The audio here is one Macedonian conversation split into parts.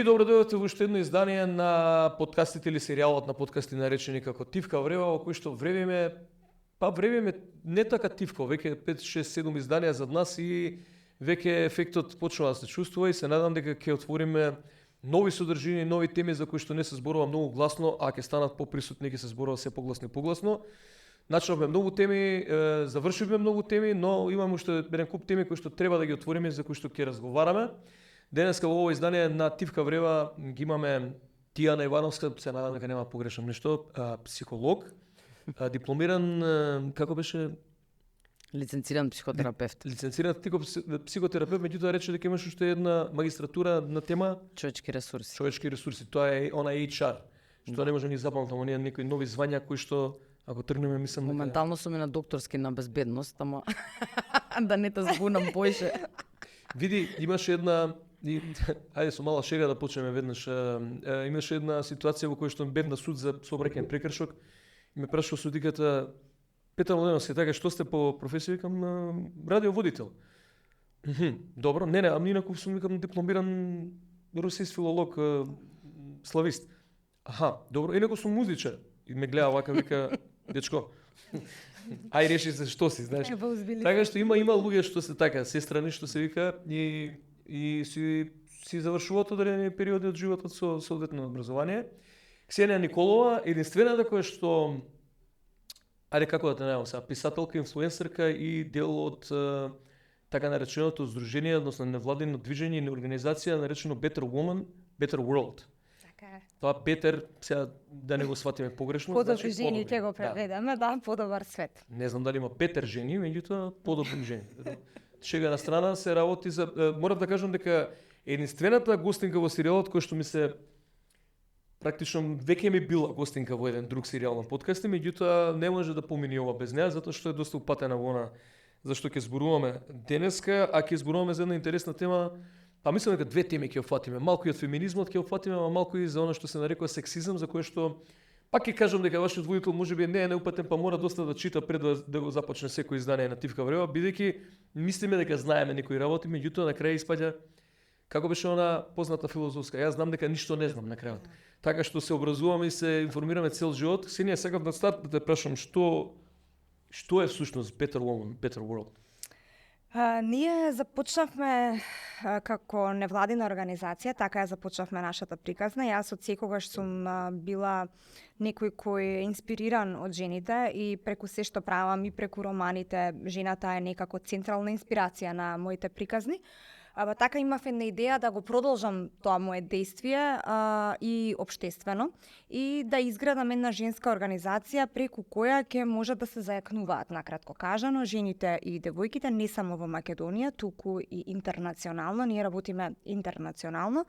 добро дојдовте во уште едно издание на подкастите или серијалот на подкасти наречени како Тивка врева, во кој што вревиме не така тивко, веќе 5, 6, 7 изданија зад нас и веќе ефектот почнува да се чувствува и се надам дека ќе отвориме нови содржини, нови теми за кои што не се зборува многу гласно, а ќе станат поприсутни, ќе се зборува се погласно и погласно. Начнавме многу теми, завршивме многу теми, но имаме уште еден куп теми кои што треба да ги отвориме, за кои што ќе разговараме. Денеска во ово издание на Тивка врева ги имаме Тијана Ивановска, се надам дека нема погрешам нешто, психолог, дипломиран, како беше? Лиценциран психотерапевт. Лиценциран психотерапевт, меѓутоа рече дека имаш уште една магистратура на тема Човечки ресурси. човечки ресурси. Тоа е она HR, што не можам ни запамтам, оние некои нови звања кои што ако тргнеме мислам дека Моментално сум и на докторски на безбедност, ама да не те збунам поише. Види, имаше една ајде со мала шега да почнеме веднаш. Имаше една ситуација во која што бев на суд за сообраќајен прекршок и ме прашува судиката: Петар Младеновски, така што сте по професија? Викам радиоводител. Добро, не, ама инаку сум викам дипломиран русист филолог, славист. Аха, добро, инаку сум музичар. И ме гледа вака, вика: дечко, ај реши се што си, знаеш. Така што има луѓе што се така, сестрани што се вика и си завршуваат одредени периоди од животот со соодветно образование. Ксенија Николова, единствената која што, ајде како да те најавам сега, писателка, инфлуенсерка и дел од така нареченото здружение, односно невладино движење и организација наречено Better Woman, Better World. Тоа Петер, сега да не го сватиме погрешно, подобри жени ќе го преведеме, да, подобар свет. Не знам дали има Петер жени, меѓутоа подобри жени. Шега на страна, се работи за морам да кажам дека единствената гостинка во серијалот која што ми се практично веќе ми била гостинка во еден друг серијал на подкасти, меѓутоа не може да помине ова без неа затоа што е доста упатена во она за што ќе зборуваме денеска, а ќе зборуваме за една интересна тема. Па мислам дека две теми ќе опфатиме, малку и од феминизмот ќе опфатиме, а малку и за она што се нарекува сексизам, за кое што пак ќе кажам дека вашиот водител можеби не е неупатен, па мора доста да чита пред да го започне секој издание на Тивка врева, бидејќи мислиме дека знаеме некои работи, меѓутоа на крај испаѓа како беше она позната филозофска. Јас знам дека ништо не знам на крајот. Така што се образуваме и се информираме цел живот. Сенија сакав на старт да те прашам што е всушност Better Woman, Better World? Ние започнавме како невладина организација, така ја започнавме нашата приказна. Јас од секогаш сум била некој кој е инспириран од жените и преку се што правам и преку романите, жената е некако централна инспирација на моите приказни. Така имав една идеја да го продолжам тоа мое действие и општествено и да изградам една женска организација преку која ќе може да се зајакнуваат, накратко кажано, жените и девојките не само во Македонија, туку и интернационално. Ние работиме интернационално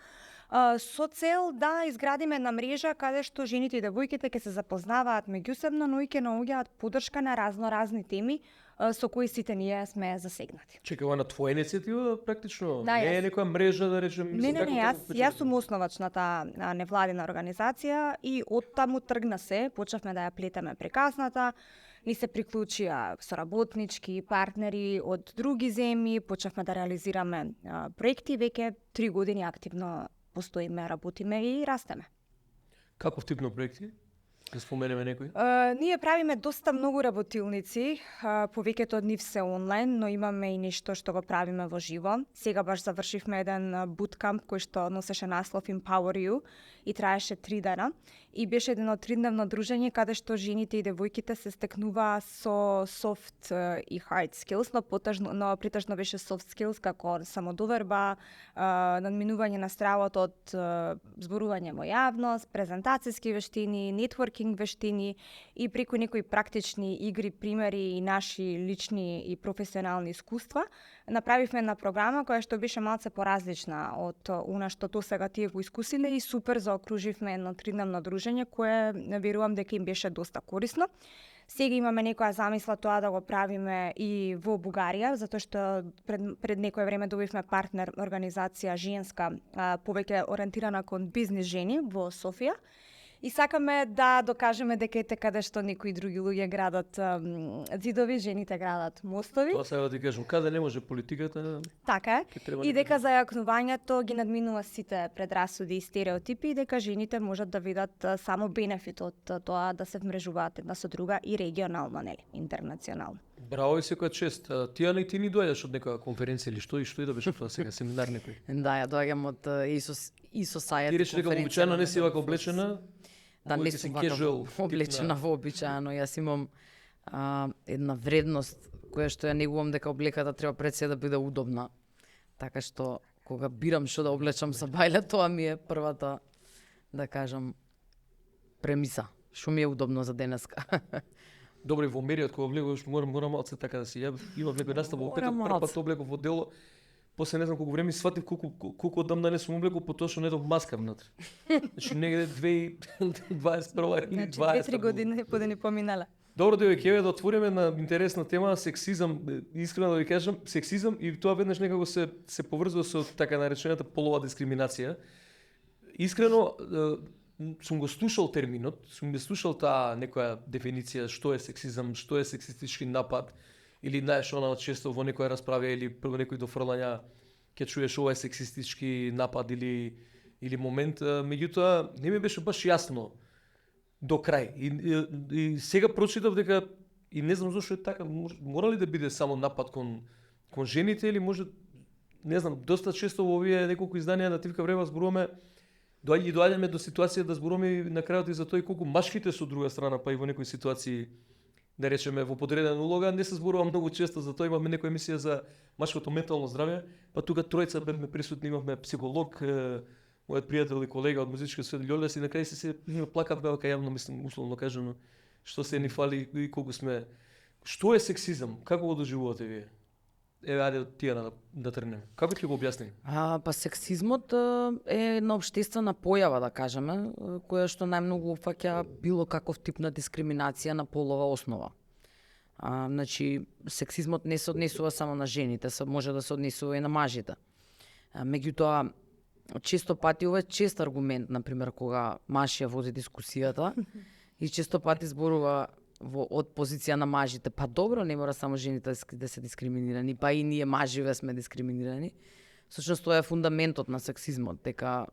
со цел да изградиме една мрежа каде што жените и девојките ќе се запознаваат меѓусебно, но и ќе наоѓаат поддршка на разни теми со кои сите ние сме засегнати. Чекай, ова на твоја иницијатива практично? Да, не е некоја мрежа, да речем? Не, јас сум основач на таа невладина организација и оттаму тргна се, почнавме да ја плетеме прекасната, ни се приклучија соработнички партнери од други земји, почнавме да реализираме проекти, веќе 3 години активно постоиме, работиме и растеме. Каков тип на проекти? Да споменеме некои? Ние правиме доста многу работилници, повеќето од нив се онлайн, но имаме и нешто што го правиме во живо. Сега баш завршивме еден буткамп кој што носеше наслов Empower You и траеше 3 дена. И беше едно 3-дневно дружење каде што жените и девојките се стекнуваа со soft и hard skills, но притежно беше soft skills како самодоверба, надминување на стравот од зборување во јавност, презентацијски вештини, нетворкинг вештини и преку некои практични игри, примери и наши лични и професионални искуства, направивме една програма која што беше малце поразлична од она што досега тие го искусиле и супер заокруживме едно 3-дневно дружење кое верувам дека им беше доста корисно. Сега имаме некоја замисла тоа да го правиме и во Бугарија, затоа што пред некое време добивме партнер организација женска, повеќе ориентирана кон бизнис жени во Софија. И сакаме да докажеме дека ете каде што некои други луѓе градат ѕидови, жените градат мостови. Тоа сега да ти кажам, каде не може политиката, Така е. ќе треба И некој- дека зајакнувањето ги надминува сите предрасуди и стереотипи и дека жените можат да видат само бенефит од тоа да се вмрежуваат една со друга и регионално, нели, интернационално. Браво и секоја чест. Ти ни доаѓаш од некоја конференција или што и да беше тоа сега, семинар некој. Да, ја доаѓам од и Society. Ти рече дека обичаено не си вака облечена. Да, не Повеќе сум си вака casual тип облечена на- вообичаено. Јас имам една вредност која што ја негувам дека облеката треба пред се да биде удобна. Така што кога бирам што да облечам за бајле, тоа ми е првата, да кажам, премиса. Што ми е удобно за денеска. Добро и во мериот кога влегуваш мора малце така да си. Ја имав некој настав во Мора петок, прв малце. пат облеков во дело. После не знам колку време сватив колку одамна не сум облекол, потоа што не дов маска внатре. Значи негде 2021 или Значи 20. 2-3 години подени поминала. Добро, девојки, еве да отвориме на интересна тема сексизам, искрено да ви кажам, сексизам и тоа веднаш некако се поврзува со така наречената полова дискриминација. Искрено сум го слушал терминот, сум го слушал таа некоја дефиниција што е сексизам, што е сексистички напад или знаеш она често во некоја расправа или прво некој дофрлања ќе чуеш ова е сексистички напад или момент, меѓутоа не ми беше баш јасно до крај. И сега прочитав дека и не знам зошто е така, мора ли да биде само напад кон жените или може не знам, доста често во овие неколку изданија на Тивка Врева зборуваме доаѓаме до ситуација да зборуваме и на крајот и за тоа и колку машките со друга страна, па и во некои ситуации да речеме во подредена улога, не се зборува многу често, за тоа имаме некоја емисија за машкото ментално здравје, па тука тројца бевме присутни, имавме психолог, мојот пријател и колега од музичкиот свет Љолес и на крај се плакав вака јавно, мислам, условно кажано, што се ни фали и колку сме. Што е сексизам? Како го доживувате вие? Еве, ајде тие да тргнеме. Како ќе го објасни? Па сексизмот е една општествена појава, да кажеме, која што најмногу опфаќа било каков тип на дискриминација на полова основа. Значи, сексизмот не се однесува само на жените, може да се однесува и на мажите. Меѓутоа, често пати ова е чест аргумент, например, кога маж ја води дискусијата и често пати зборува од позиција на мажите, па добро, не мора само жените да се дискриминирани, па и ние маживе сме дискриминирани. Всушност тоа е фундаментот на сексизмот, дека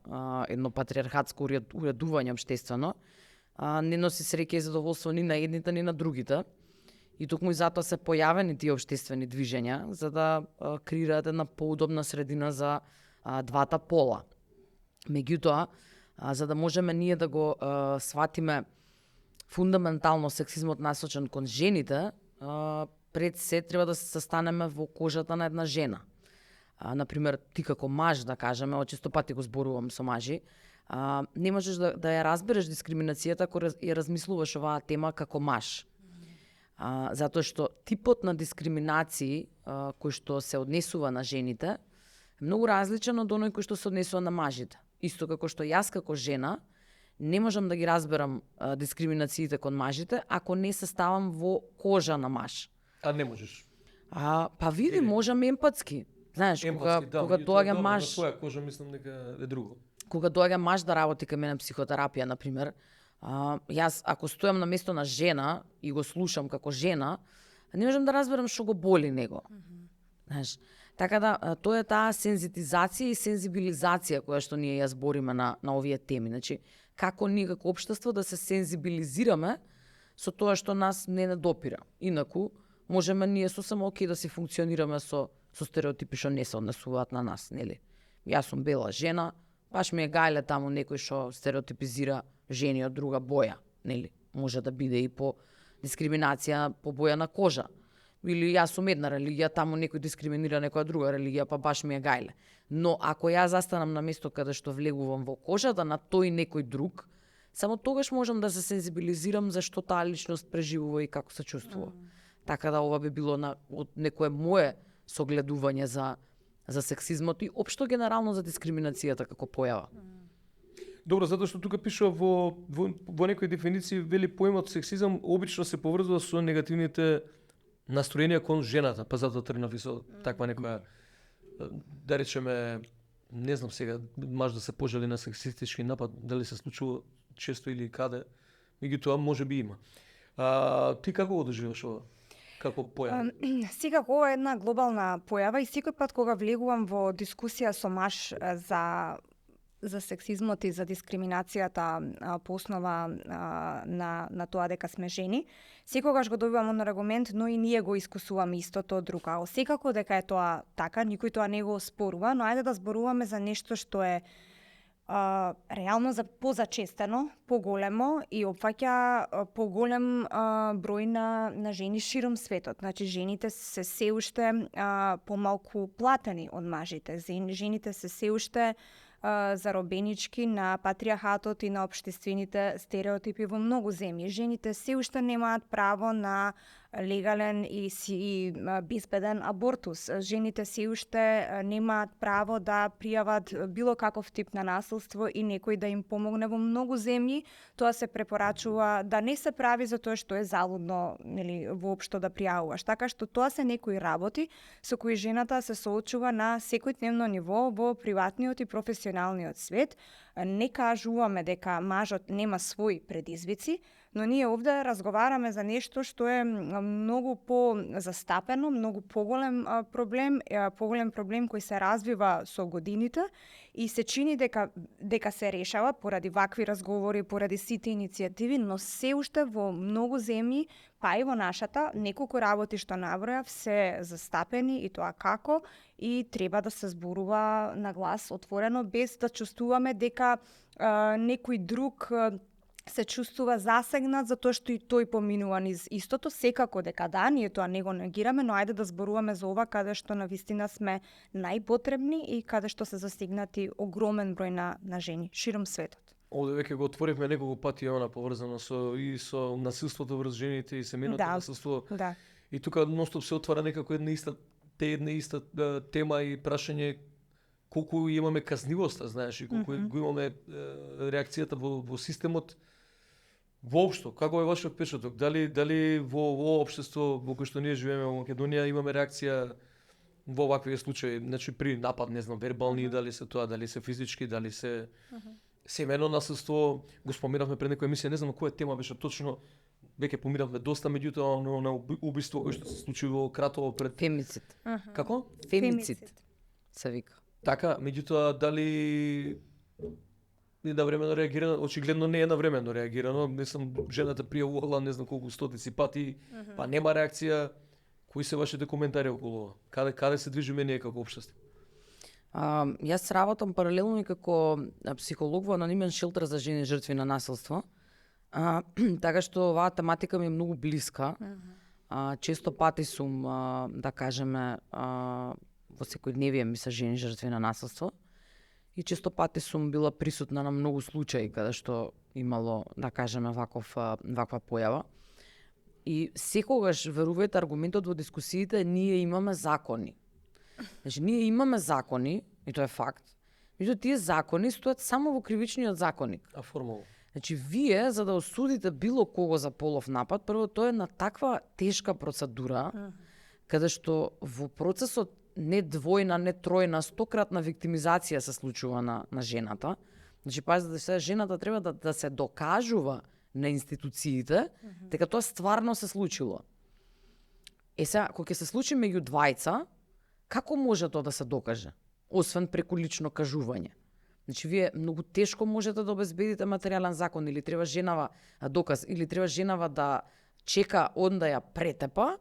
едно патриархатско уредување општествено не носи среќа и задоволство ни на едните ни на другите. И токму и затоа се појавени тие општествени движења за да креираат една поудобна средина за двата пола. Меѓутоа, за да можеме ние да го сватиме фундаментално сексизмот насочен кон жените, пред се треба да се застанеме во кожата на една жена. Например, ти како маж, да кажеме, често пати го зборувам со мажи, не можеш да ја разбереш дискриминацијата ако ја размислуваш оваа тема како маж. Затоа што типот на дискриминации кој што се однесува на жените е многу различен од оној кој што се однесува на мажите. Исто како што јас како жена не можам да ги разберам дискриминациите кон мажите ако не се ставам во кожа на маж. А не можеш. Па види, можам емпатски. Знаеш, кога доаѓа маж, на своја кожа мислам дека е друго. Кога доаѓа маж да работи кај мене психотерапија, например, јас ако стојам на место на жена и го слушам како жена, не можам да разберам што го боли него. Знаеш, така да тоа е таа сензитизација и сензибилизација која што ние ја збориме на овие теми. Значи, како ние како општество да се сензибилизираме со тоа што нас не допира. Инаку можеме ние сосема окей да си функционираме со стереотипи што не се однесуваат на нас, нели? Јас сум бела жена, баш ми е гајле таму некој што стереотипизира жени од друга боја, нели? Може да биде и по дискриминација по боја на кожа. Или јас сум една религија, таму некој дискриминира некоја друга религија, па баш ми е гајле. Но ако јас застанам на место каде што влегувам во кожата на тој некој друг, само тогаш можам да се сензибилизирам за што таа личност преживува и како се чувствува. Така да ова би било од некое мое согледување за сексизмот и општо генерално за дискриминацијата како појава. Добро, затоа што тука пишува во некои дефиниции вели поимот сексизам обично се поврзува со негативните настроенија кон жената, па затоа тргнав и со таква некоја да речеме, не знам сега, маж да се пожали на сексистички напад, дали се случува често или каде, меѓутоа може би има. Ти како го доживаш ова? Како појава? Секако ова е една глобална појава и секој пат кога влегувам во дискусија со маж за сексизмот и за дискриминацијата по основа на тоа дека сме жени, секогаш го добивам он аргумент, но и ние го искусуваме истото од друга. Секако дека е тоа така, никој тоа не го оспорува, но ајде да зборуваме за нешто што е реално позачестено, поголемо и опфаќа поголем број на жени широм светот. Значи, жените се се уште помалку платени од мажите. Жените се уште заробенички на патриархатот и на општествените стереотипи во многу земји. Жените се уште немаат право на легален и безбеден абортус. Жените се уште немаат право да пријават било каков тип на насилство и некој да им помогне во многу земји. Тоа се препорачува да не се прави затоа што е залудно, нели, воопшто да пријавуваш. Така што тоа се некои работи со кои жената се соочува на секојдневно ниво во приватниот и професионалниот свет. Не кажуваме дека мажот нема свои предизвици, но ние овде разговараме за нешто што е многу по-застапено, многу поголем проблем кој се развива со годините и се чини дека се решава поради вакви разговори, поради сите иницијативи, но се уште во многу земји, па и во нашата, неколку работи што набројав се застапени и тоа како и треба да се зборува на глас отворено без да чувствуваме дека некој друг се чувствува засегнат затоа што и тој поминува низ истото. Секако дека да, ние тоа не го негираме, но ајде да зборуваме за ова каде што навистина сме најпотребни и каде што се застигнати огромен број на жени широм светот. Овде веќе го отворивме неколку пати она поврзано со насилството врз жените и семејното насилство. Да. И тука ностоп се отвара некако една иста тема и прашање колку имаме казнивоста, знаеш, и колку го имаме реакцијата во системот воопшто. Како е вашиот впечаток? Дали во општество во кое што ние живееме во Македонија имаме реакција во вакви случаи, значи при напад, не знам, вербални, дали се тоа, дали се физички, дали се семено насилство, го споминавме пред некоја емисија, не знам која тема беше точно, веќе поминавме доста, меѓутоа на убиство кој што се случи во Кратово пред Фемицид. Како? Фемицид се вика. Така, меѓутоа дали не навремено реагирано, очигледно не е навремено реагирано, не сум жената пријавувала не знам колку стотици пати, па нема реакција. Кои се вашите коментари околу ова? Каде се движиме ние како општество? Јас работам паралелно и како психолог во анонимен шелтер за жени жртви на насилство. Така што оваа тематика ми е многу блиска. Често пати сум, да кажеме, во секојдневие ми се жени жртви на насилство. И често пати сум била присутна на многу случаи каде што имало, да кажеме, ваква појава. И секогаш, верувајте, аргументот во дискусиите, ние имаме закони. Значи, ние имаме закони, и тоа е факт, меѓутоа тие закони стојат само во кривичниот законник. А формално? Значи, вие, за да осудите било кого за полов напад, прво тоа е на таква тешка процедура, каде што во процесот не двојна, не тројна, 100-кратна виктимизација се случува на жената. Значи, пазите, сега жената треба да се докажува на институциите, дека тоа стварно се случило. Сега, кога ќе се случи меѓу двајца, како може тоа да се докаже? Освен преку лично кажување. Значи, вие многу тешко можете да обезбедите материјален закон, или треба женава доказ, или треба женава да чека онда ја претепа,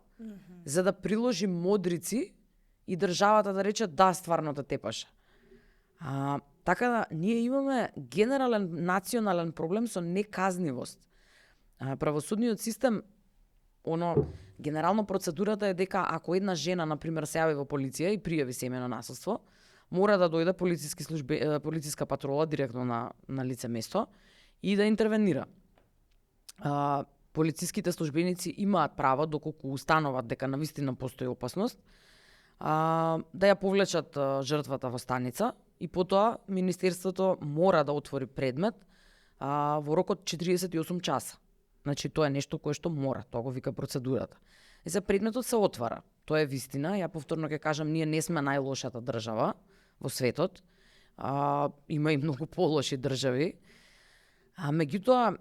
за да приложи модрици и државата да рече да, стварно те тепаше. Така да, ние имаме генерален национален проблем со неказнивост. Правосудниот систем, генерално процедурата е дека ако една жена, например, се јави во полиција и пријави семејно насилство, мора да дојде полициска патрола директно на лице место и да интервенира. Полициските службеници имаат право, доколку установат дека навистина постои опасност, да ја повлечат жртвата во станица и потоа Министерството мора да отвори предмет во рок од 48 часа. Значи, тоа е нешто кое што мора, тоа го вика процедурата. И за предметот се отвара. Тоа е вистина. Ја повторно ќе кажам, ние не сме најлошата држава во светот. Има и многу полоши држави. А меѓутоа,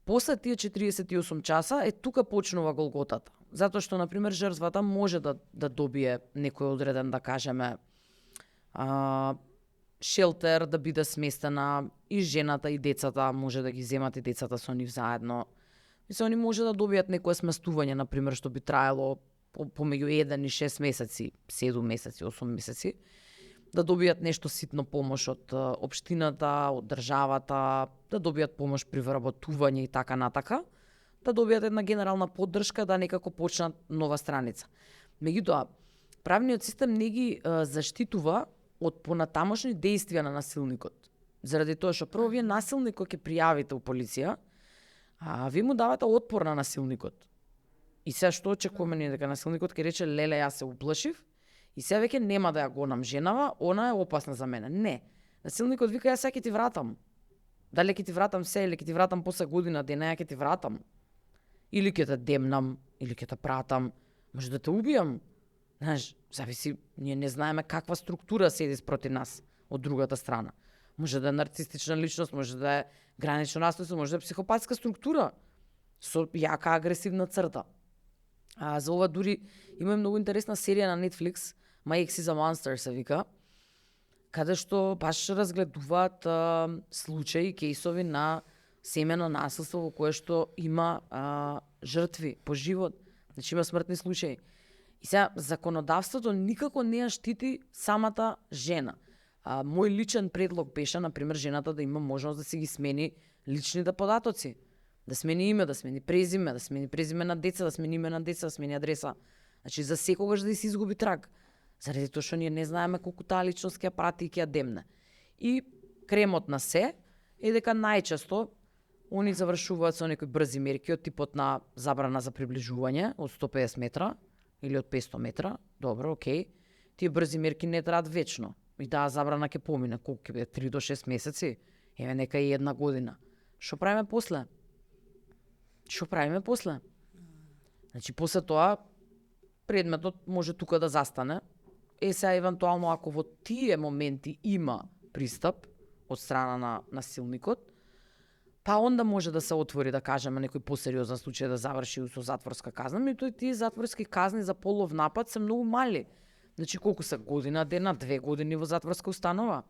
после тие 48 часа тука почнува голготата. Затоа што, например, жртвата може да добие некој одреден, да кажеме, шелтер, да биде сместена, и жената и децата, може да ги земат и децата со нив заедно. Мислам, они може да добијат некое сместување, например, што би траело помеѓу 1 и 6 месеци, 7 месеци, 8 месеци, да добијат нешто ситно помош од општината, од државата, да добијат помош при вработување и така натака, да добијат една генерална поддршка да некако почнат нова страница. Меѓутоа, правниот систем не ги заштитува од понатамошни дејствија на насилникот. Заради тоа што прво вие насилникот ќе пријавите у полиција, а вие му давате отпор на насилникот. И сега што очекуваме ние, дека насилникот ќе рече леле, јас се уплашив и сега веќе нема да ја гонам женава, она е опасна за мене. Не. Насилникот вика, јас сега ќе ти вратам. Дали ќе ти вратам се или ќе ти вратам после година дена, ја ќе ти вратам. Или ќе те демнам, или ќе те пратам, може да те убијам. Знаеш, зависи, ние не знаеме каква структура седи спроти нас од другата страна. Може да е нарцистична личност, може да е гранично раствојство, може да е психопатска структура со јака агресивна црта. За ова дури има многу интересна серија на Netflix, My Ex is a Monster се вика, каде што баш разгледуваат случаи, кейсови на семено насилство во кое што има жртви по живот. Значи има смртни случаи. И сега законодавството никако не ја штити самата жена. Мој личен предлог беше, например, жената да има можност да си ги смени личните податоци. Да смени име, да смени презиме на деца, да смени име на деца, да смени адреса. Значи за секогаш да си изгуби траг. Заради тоа што ние не знаеме колку таа личност ќе ја прати и ќе ја демне. И кремот на се е дека најчесто они завршуваат со некои брзи мерки од типот на забрана за приближување од 150 метра или од 500 метра. Добро, окей. Тие брзи мерки не траат вечно. И таа забрана ќе помине, колку ќе биде 3 до 6 месеци, еве нека и 1 година. Што правиме после? Значи, после тоа, предметот може тука да застане. Сега, евентуално, ако во тие моменти има пристап од страна на насилникот, па онда може да се отвори, да кажеме, некој посериозен случај да заврши со затворска казна, меѓутоа тие затворски казни за полов напад се многу мали. Значи, колку се година дена, 2 години во затворска установа.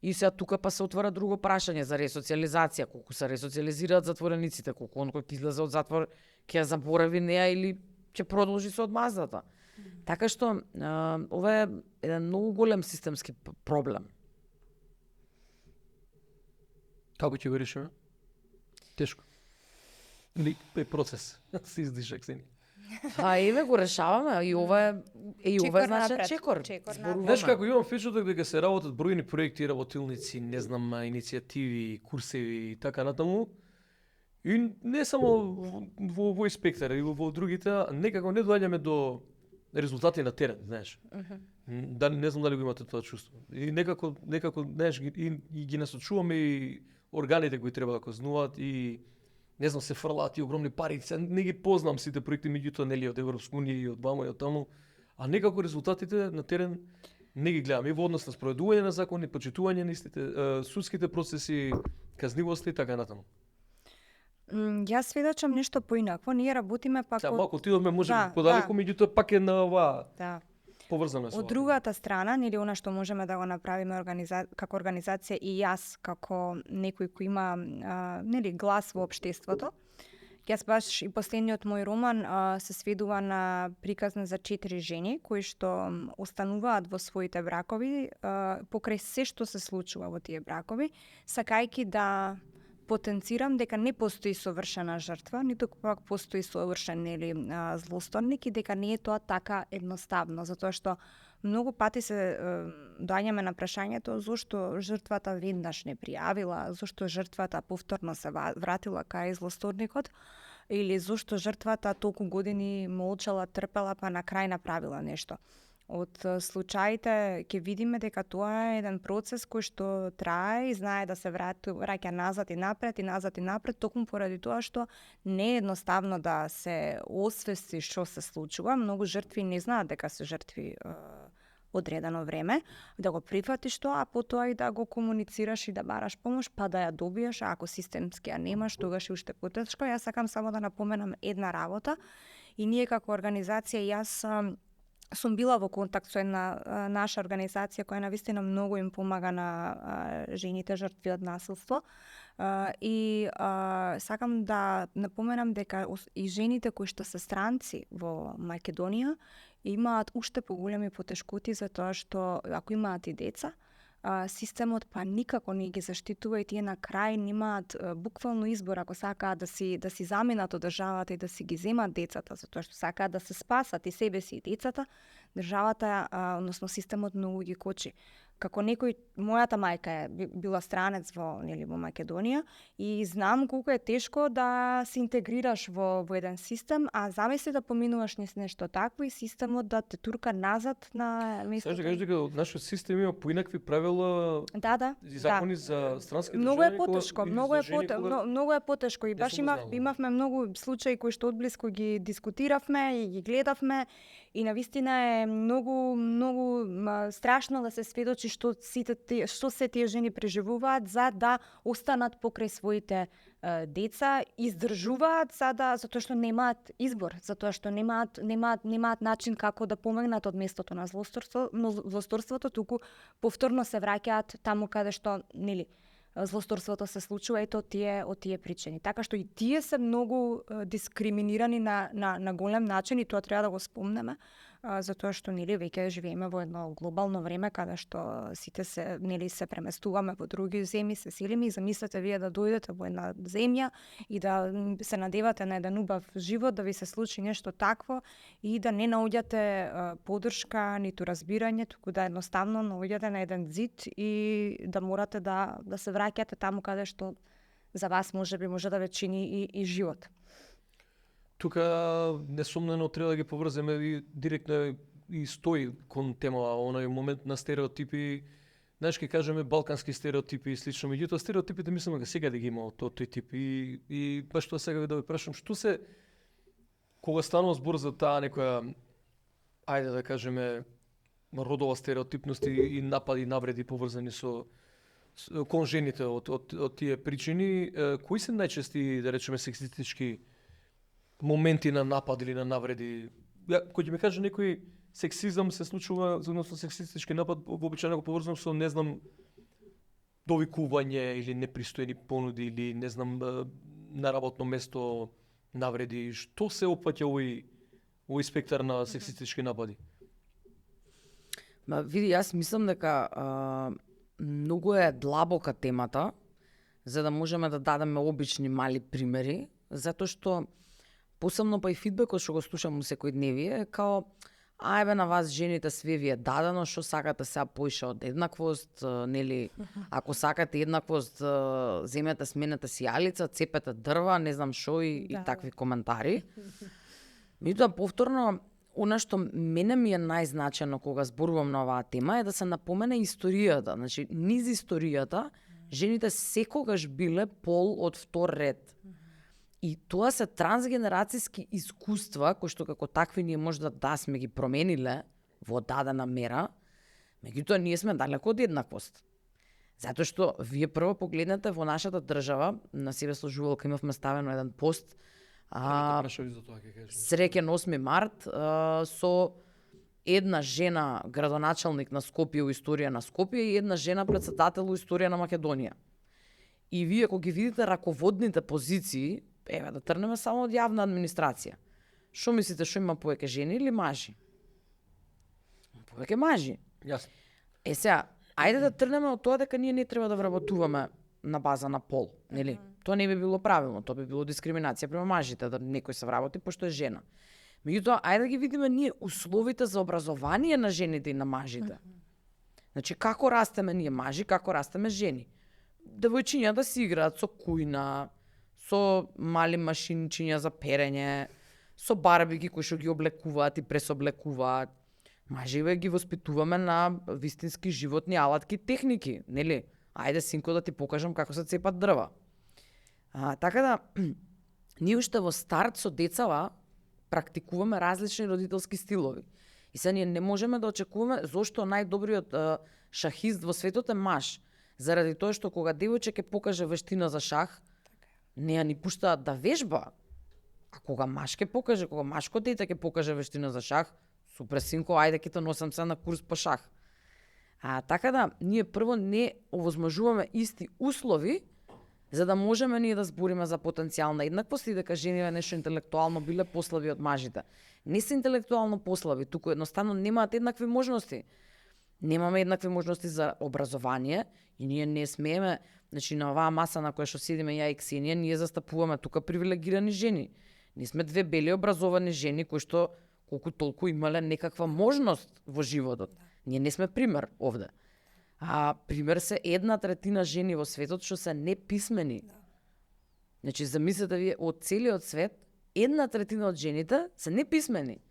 И сега тука па се отвара друго прашање за ресоциализација, колку се ресоциализираат затворениците, колку он кој ќе излезе од затвор ќе ја заборави неа или ќе продолжи со одмаздата. Така што ова е еден многу голем системски проблем. Како ќе го решиме? Тешко. Или е процес. Се издишак се. Еве го решаваме и ова е значи чекор. Знаеш како имам впечаток дека се работат бројни проекти, работилници, не знам, иницијативи, курсеви и така натаму. И не само во овој спектар, и во другите, некако не доаѓаме до резултати на терен, знаеш. Дали не знам дали го имате тоа чувство. И некако знаеш, и ги насочуваме и органите кои треба да казнуваат и не знам, се фрлаат и огромни пари, не ги познам сите проекти, меѓутоа нели од Европска унија и од вамо и од таму, а некако резултатите на терен не ги гледаме и во однос на спроведување на закони, почитување на истите, судските процеси, казнивост и така натаму. Јас сведочам нешто поинакво, ние работиме пак малку отидовме може подалеку, меѓутоа пак е на оваа поврзано со. Од другата страна, нели она што можеме да го направиме како организација и јас како некој кој има нели глас во општеството. Јас баш и последниот мој роман се сведува на приказна за 4 жени кои што остануваат во своите бракови покрај се што се случува во тие бракови, сакајќи да потенцирам дека не постои совршена жртва, ниту пак постои совршен злосторник и дека не е тоа така едноставно, затоа што многу пати се доаѓаме на прашањето зошто жртвата веднаш не пријавила, зошто жртвата повторно се вратила кај злосторникот или зошто жртвата толку години молчала, трпела па на крај направила нешто. Од случаите ќе видиме дека тоа е еден процес кој што трае и знае да се враќа назад и напред, токму поради тоа што не е едноставно да се освести што се случува. Многу жртви не знаат дека се жртви одредено време, да го прифатиш тоа, а потоа и да го комуницираш и да бараш помош, па да ја добиеш, а ако системски ја немаш, тогаш е уште потешко. Јас сакам само да напоменам една работа и ние како организација, јас сум била во контакт со една наша организација која навистина многу им помага на жените жртви од насилство. И сакам да напоменам дека и жените кои што се странци во Македонија имаат уште поголеми потешкоти затоа што ако имаат и деца, системот па никако не ги заштитува и тие на крај немаат буквално избор ако сакаат да си заминат од државата и да си ги земат децата, затоа што сакаат да се спасат и себе си и децата, државата, односно системот многу ги кочи. Како некој, мојата мајка е била странец во Македонија и знам колку е тешко да се интегрираш во еден систем, а замисли да поминуваш низ нешто такво и системот да те турка назад на местото. Сакаш да кажеш дека нашиот систем има поинакви правила и закони за странски државјани? Многу е потешко, многу е потешко и баш имавме многу случаи кои што одблиску ги дискутиравме и ги гледавме и навистина е многу страшно да се сведочи што се тие жени преживуваат за да останат покрај своите деца, издржуваат затоа што немаат избор, затоа што немаат начин како да помогнат од местото на злосторството, туку повторно се враќаат таму каде што злосторството се случува од тие причини. Така што и тие се многу дискриминирани на голем начин и тоа треба да го спомнеме, затоа што веќе живееме во едно глобално време каде што сите се преместуваме во други земји, се селиме и замислете вие да дојдете во една земја и да се надевате на еден убав живот, да ви се случи нешто такво и да не наоѓате поддршка ниту разбирање, туку да едноставно наоѓате на еден зид и да морате да се враќате таму каде што за вас може да ве чини и живот. Тука несомнено треба да ги поврземе и директно и стои кон темава оној момент на стереотипи. Знаеш, ке кажеме балкански стереотипи и слично, меѓутоа стереотипите мислам дека сега да ги има тој тип и баш тоа сега да ве прашам, што се кога станува збор за таа некоја, ајде да кажеме, родова стереотипност и напади, навреди поврзани со кон жените од тие причини, кои се најчести, да речеме, сексистички моменти на напад или на навреди? Кој ќе ми каже некој сексизам се случува, односно сексистички напад, вообичаено го поврзувам со, не знам, довикување или непристојни понуди или не знам, на работно место навреди. Што се опфаќа овој спектар на сексистички напади? Види, јас мислам дека многу е длабока темата, за да можеме да дадеме обични мали примери, затоа што посебно па и фидбекот што го слушам секој дневие е као ајбе на вас жените све ви е дадено, што сакате сега поише од еднаквост, ако сакате еднаквост, земете сменете си јалица, цепете дрва, не знам што и такви коментари. Меѓутоа повторно она што мене ми е најзначено кога зборувам на оваа тема е да се напомене историјата. Значи, низ историјата жените секогаш биле пол од втор ред. И тоа се трансгенерацијски искуства, кои што како такви ние можда да сме ги промениле во дадена мера, меѓутоа ние сме далеко од еднаквост. Затоа што вие прво погледнете во нашата држава, на себе служувалка имавме ставено еден пост, среќен 8 март, со една жена градоначалник на Скопје у историја на Скопје и една жена претседател у историја на Македонија. И вие кога ги видите раководните позиции, еве да трнеме само од јавна администрација. Што мислите, што има повеќе жени или мажи? Повеќе мажи. Јасно. Сега, ајде да трнеме од тоа дека ние не треба да вработуваме на база на пол, нели? Тоа не би било правилно, тоа би било дискриминација према мажите, да некој се вработи пошто е жена. Меѓутоа, ајде да ги видиме ние условите за образование на жените и на мажите. Значи, како растеме ние мажи, како растеме жени? Девојчиња да си играат со кујна, со мали машинчиња за перење, со барбиги кои што ги облекуваат и пресоблекуваат. Маживе ги воспитуваме на вистински животни алатки техники, нели? Ајде, синко, да ти покажам како се цепат дрва. Така да, ние уште во старт со децава практикуваме различни родителски стилови. И сега ние не можеме да очекуваме зошто најдобриот шахист во светот е маж. Заради тоа што кога девојче ќе покаже вештина за шах, не ја ни пуштаат да вежба. А кога маж ќе покаже, кога машко дете ќе покаже вештина за шах, супер синко, ајде ќе те носам се на курс по шах. Така да, ние прво не овозможуваме исти услови за да можеме ние да збориме за потенцијална еднаквост и дека жениве нешто интелектуално биле послаби од мажите. Не се интелектуално послаби, туку едноставно немаат еднакви можности. Немаме еднакви можности за образование и ние не смееме, значи на оваа маса на која што седиме ја и Ксенија, ние застапуваме тука привилегирани жени. Ние сме две бели образовани жени кои што колку толку имале некаква можност во животот. Ние не сме пример овде. Пример се 1/3 жени во светот што се неписмени. Значи, замислете вие, од целиот свет, 1/3 од жените се неписмени.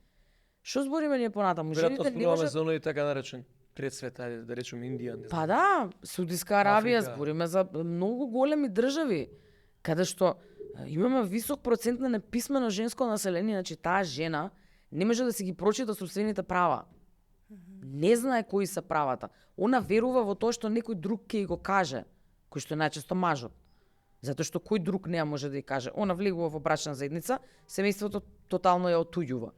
Што збориме ние понатаму? Веројатно Жените не зборуваме можат... за оној така наречен трет свет, ајде да речеме Индија. Не Па знам. да, Саудиска Аравија, Африка. збориме за многу големи држави, каде што имаме висок процент на неписмено женско население, значи таа жена не може да си ги прочита собствените права. Не знае кои се правата. Она верува во тоа што некој друг ќе го каже, кој што е најчесто мажот. Затоа што кој друг не може да ја каже. Она влегува во брачна заедница, семејството тотално ја отуѓува.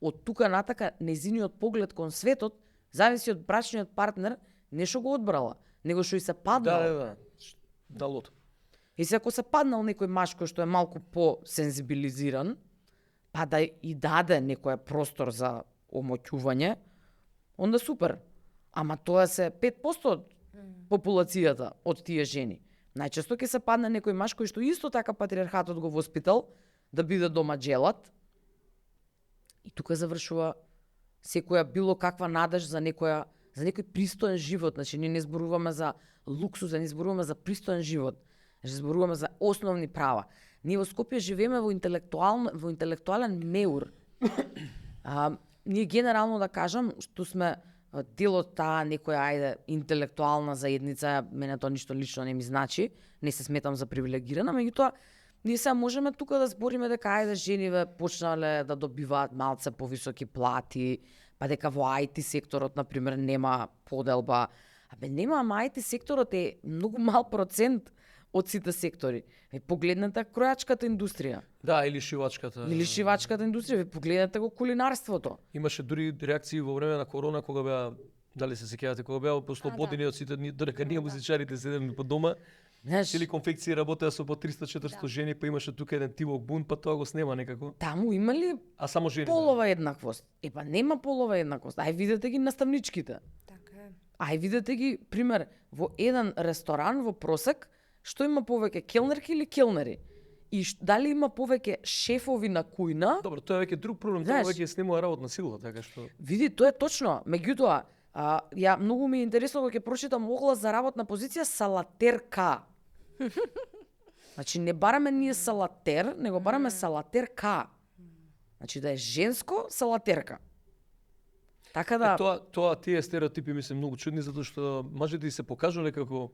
Од тука натака незиниот поглед кон светот зависи од брачниот партнер, не што го одбрала, него што и се паднал. Да. Далото. И се ако се паднал некој маж кој што е малку по-сензибилизиран, па да и даде некој простор за омоќување, онда супер. Ама тоа се 5% од популацијата од тие жени. Најчесто ќе се падне некој маж кој што исто така патриархатот го воспитал да биде дома джелат. И тука завршува секоја било каква надеж за некој пристоен живот. Значи ние не зборуваме за луксуз, не зборуваме за пристоен живот. Значи зборуваме за основни права. Ние во Скопје живееме во интелектуален меур. Ние генерално да кажам што сме дел од таа некоја ајде интелектуална заедница, мене тоа ништо лично не ми значи, не се сметам за привилегирана, меѓутоа ние сега можеме тука да збориме дека ајде жениве почнале да добиваат малце повисоки плати, па дека во IT секторот на пример нема поделба. Нема, ама IT секторот е многу мал процент од сите сектори. Погледнете кројачката индустрија. Да, или шивачката. Или шивачката индустрија, погледнете го кулинарството. Имаше дури реакции во време на корона кога беа, дали се сеќавате, кога беа послободени од сите додека ние музичарите седелме по дома. Знаеш, Цели конфекции работеа со по 300-400 жени, па имаше тука еден тивок бунт, па тоа го снема некако. таму има ли А само жени. полова еднаквост? Па нема полова еднаквост. Ај видете ги наставничките. Така е. Ај видете ги, пример, во еден ресторан во просек, што има повеќе келнерки или келнери? И дали има повеќе шефови на кујна? Добро, тоа е веќе друг проблем, тоа Знаеш, веќе снемува работна сила, така што Види, тоа е точно. Меѓутоа, ја многу ми е интересно кога ќе прочитам оглас за работна позиција салатерка. Значи не бараме ние салатер, него бараме салатерка. Значи да е женско салатерка. Така да, тоа тие стереотипи ми се многу чудни затоа што мажите се покажале како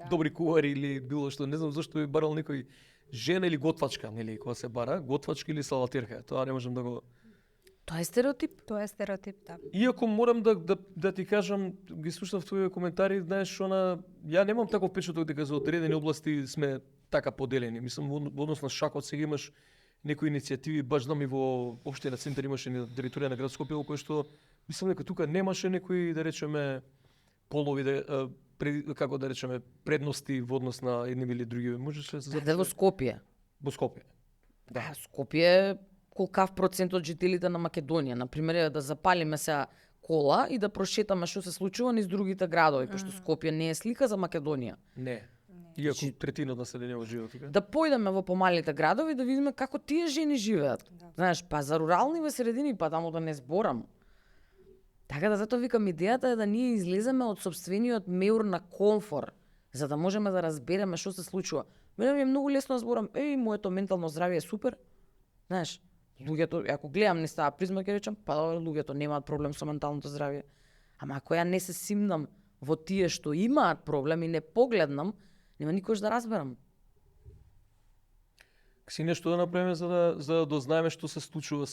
добри кувари или било што, не знам зашто би барал некој жена или готвачка, нели, кога се бара, готвачка или салатерка. Тоа не можам да го. тоа е стереотип. Тоа е стереотип, да. Иако морам да ти кажам, ги слушав твоите коментари, знаеш, ја немам таков впечаток дека за одредени области сме така поделени. Мислам, во однос на шахот сега имаш некои иницијативи, баш знам и во општина центар имаше на територија на град Скопје, во кој што мислам дека тука немаше некои, да речеме, полови, како да речеме, предности во однос на едни или други. Можеше се Да, во Скопје. Во Скопје. Да, Скопје е колкав процент од жителите на Македонија. Например, е да запалиме се кола и да прошетаме што се случува низ другите градови, пошто Скопје не е слика за Македонија. Не. Иако третина од населението живее тука. Да појдеме во помалите градови да видиме како тие жени живеат. Знаеш, па за руралниве средини, па таму да не зборам. Така да затоа викам, идејата е да ние излеземе од собствениот меур на комфор, за да можеме да разбереме што се случува. Мене ми е многу лесно да зборам, моето ментално здравје е супер. Знаеш, луѓето, ако гледам не става призма, ќе речам, па добро, луѓето немаат проблем со менталното здравје. Ама ако ја не се симнам во тие што имаат проблем и не погледнам, нема никош да разберам. си нешто да направиме за да дознаеме што се случува,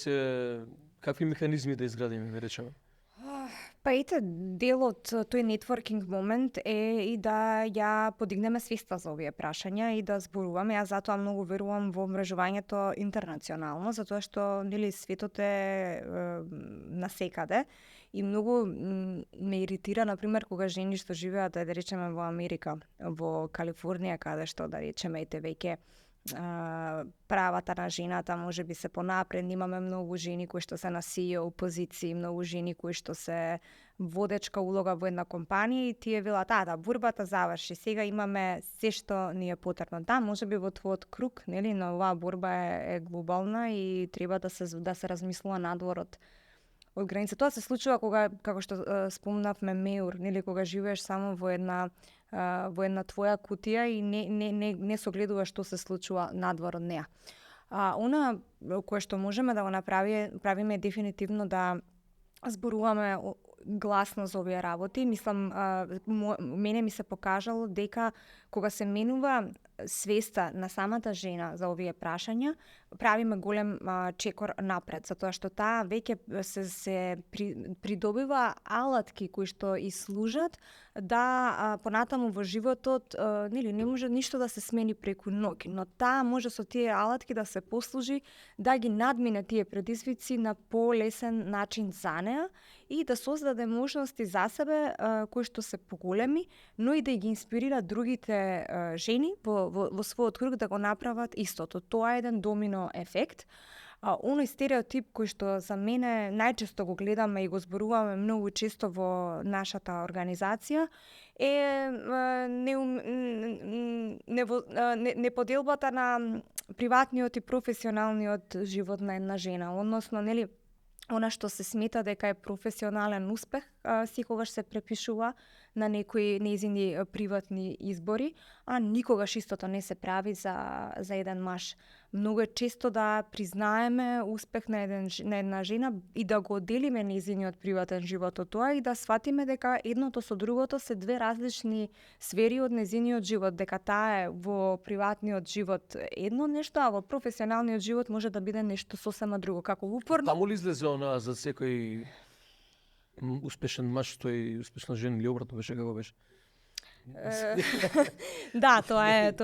какви механизми да изградиме, да речеме. Па ете, дел од тој нетворкинг момент е и да ја подигнеме свеста за овие прашања и да зборуваме. Јас затоа многу верувам во мрежувањето интернационално, затоа што нели светот е насекаде и многу ме иритира на пример кога жени што живеат да речеме во Америка, во Калифорнија, каде што да речеме ете веќе правата на жената може би се понапред, имаме многу жени кои што се на CEO позиции, многу жени кои што се водечка улога во една компанија и тие велат, да, борбата заврши, сега имаме се што ни е потребно. Да, може би во твојот круг, нели, но оваа борба е глобална и треба да се размислува надвор од граница. Тоа се случува кога, како што спомнавме Меур, нели, кога живееш само во една твоја кутија и не согледуваш што се случува надвор од неа. Она кое што можеме да го правиме дефинитивно да зборуваме гласно за овие работи. Мислам, мене ми се покажало дека кога се менува свеста на самата жена за овие прашања, правиме голем чекор напред, затоа што таа веќе се придобива алатки кои што и служат да понатаму во животот, нели, не може ништо да се смени преку ноќ, но таа може со тие алатки да се послужи да ги надмине тие предизвици на полесен начин за неа и да создаде можности за себе кои што се поголеми, но и да ги инспирира другите жени во својот круг да го направат истото. Тоа е еден домино ефект. Оној стереотип кој што за мене најчесто го гледаме и го зборуваме многу често во нашата организација е неподелбата на приватниот и професионалниот живот на една жена, односно, нели, она што се смета дека е професионален успех, секогаш се препишува на некои нејзини приватни избори, а никогаш истото не се прави за еден маж. Многу е често да признаеме успех на една жена и да го отделиме нејзиниот приватен живот од тоа и да сватиме дека едното со другото се две различни сфери од нејзиниот живот, дека таа е во приватниот живот едно нешто, а во професионалниот живот може да биде нешто сосема друго. Како упорно... Таму ли излезе она за секој успешен маж, тој успешна жена или обратно беше, како беше? Да, тоа е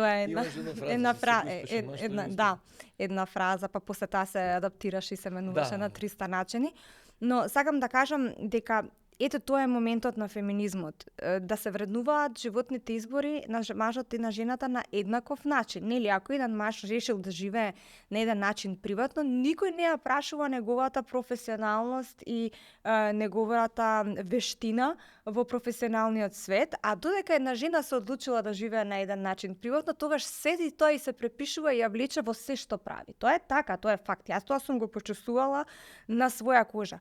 една фраза, па после таа се адаптираше и се менуваше на 300 начини. Но сакам да кажам дека ето тоа е моментот на феминизмот, да се вреднуваат животните избори на мажот и на жената на еднаков начин. Нели, ако еден маж решил да живее на еден начин приватно, никој не ја прашува неговата професионалност и неговата вештина во професионалниот свет, а додека една жена се одлучила да живее на еден начин приватно, тогаш седи тоа и се препишува и ја влече во се што прави. Тоа е така, тоа е факт. Јас тоа сум го почувствувала на своја кожа.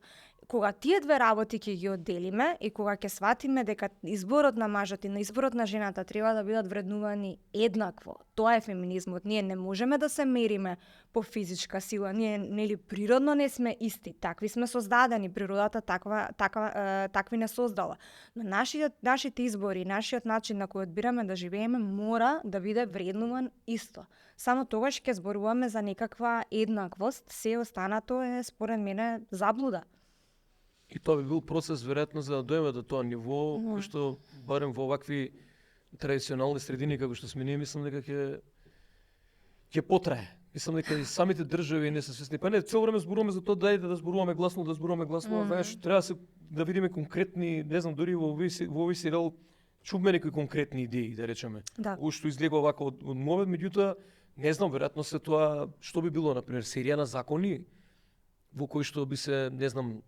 Кога тие две работи ќе ги одделиме и кога ќе сватиме дека изборот на мажот и на изборот на жената треба да бидат вреднувани еднакво, тоа е феминизмот. Ние не можеме да се мериме по физичка сила. Ние, нели, природно не сме исти. Такви сме создадени. Природата такви не создала. Но нашите избори, нашиот начин на кој одбираме да живееме мора да биде вреднуван исто. Само тогаш ќе зборуваме за некаква еднаквост, се останато е според мене заблуда. И тоа би бил процес веројатно за да дојдеме до тоа ниво, кој што барем во овакви традиционални средини како што сме ние, мислам дека ќе потрае. Мислам дека и самите држави не се свесни. Па не, цело време зборуваме за тоа, дајте да зборуваме гласно, знаеш, треба да видиме конкретни, не знам, дури во овој сериал чувме некои конкретни идеи, да речеме. Да. Што излега вака од мовет, меѓутоа не знам, веројатно се тоа што би било, например, серија на закони во кои што би се, не знам,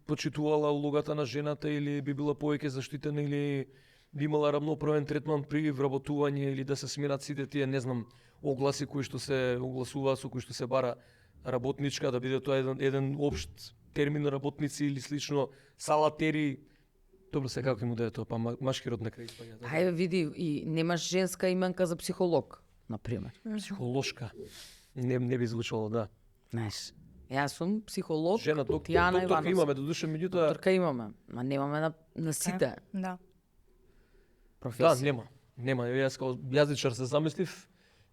почитувала улогата на жената или би била повеќе заштитена или би имала рамноправен третман при вработување или да се сменат сите тие, не знам, огласи кои што се огласуваат, со кои што се бара работничка, да биде тоа еден општ термин работници или слично, салатери. Добро, сега како му даде тоа, па машки род на крај испаѓа. Ајде види, и немаш женска именка за психолог, например. Психолошка. Не би звучало, да. Знаеш, јас сум психолог, Жена Тијана докторка Ивановска. имаме, додуше, меѓутоа... Докторка имаме, ма немаме на сите Да. професии. Да, нема. Јас како јазничар се замислив,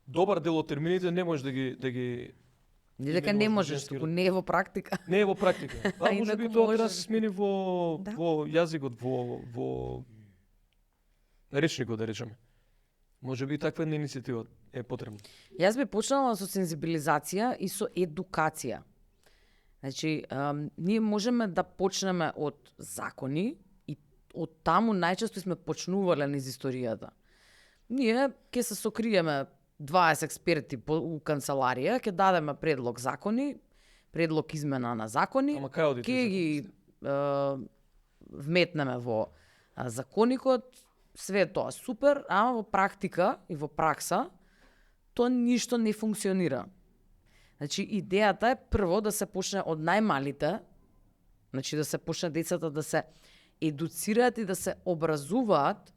добар дел од термините не можеш да ги Не дека именуваш не во можеш, женски туку род. не е во практика. Не е во практика. Па може Инаку би тоа треба да можеш. се смени во Да. во јазикот, во речникот да речеме. Може би таква една иницијатива е потребна. Јас би почнала со сензибилизација и со едукација. Значи, ние можеме да почнеме од закони и од таму најчесто сме почнувале низ историјата. Ние ќе се сокриеме 20 експерти у канцеларија, ќе дадеме предлог закони, предлог измена на закони, Ама кај одите? ќе ги вметнеме во законникот, све тоа супер, ама во практика и во пракса тоа ништо не функционира. Значи, идејата е прво да се почне од најмалите, значи да се почне децата да се едуцираат и да се образуваат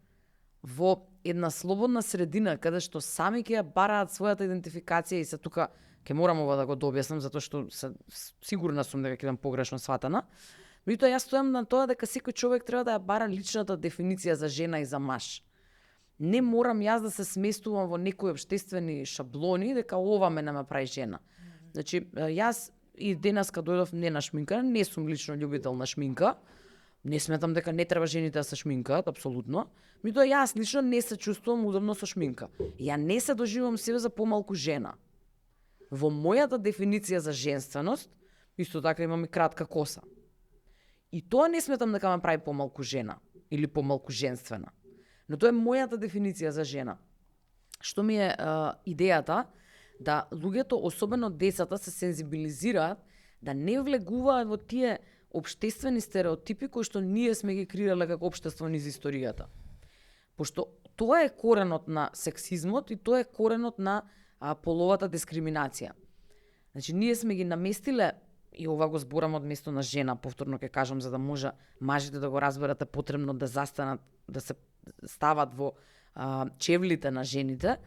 во една слободна средина каде што сами ќе ја бараат својата идентификација и се тука ќе морам ова да го дообјаснам затоа што сигурна сум дека ќе бидам погрешно сватана. Меѓутоа јас стојам на тоа дека секој човек треба да ја бара личната дефиниција за жена и за маж. Не морам јас да се сместувам во некои општествени шаблони дека ова мене ме прави жена. Значи, јас и денеска дојдов не на шминка, не сум лично љубител на шминка. Не сметам дека не треба жените да се шминкаат, апсолутно. Меѓутоа јас лично не се чувствувам удобно со шминка. Ја не се доживувам себе за помалку жена. Во мојата дефиниција за женственост, исто така имам и кратка коса. И тоа не сметам дека ме прави помалку жена или помалку женствена. Но тоа е мојата дефиниција за жена. Што ми е идејата да луѓето, особено децата, се сензибилизираат да не влегуваат во тие општествени стереотипи кои што ние сме ги креирале како општество низ историјата. Пошто тоа е коренот на сексизмот и тоа е коренот на половата дискриминација. Значи, ние сме ги наместиле, и ова го зборам од место на жена, повторно ќе кажам, за да може мажите да го разберат, е потребно да застанат, да се стават во чевлите на жените.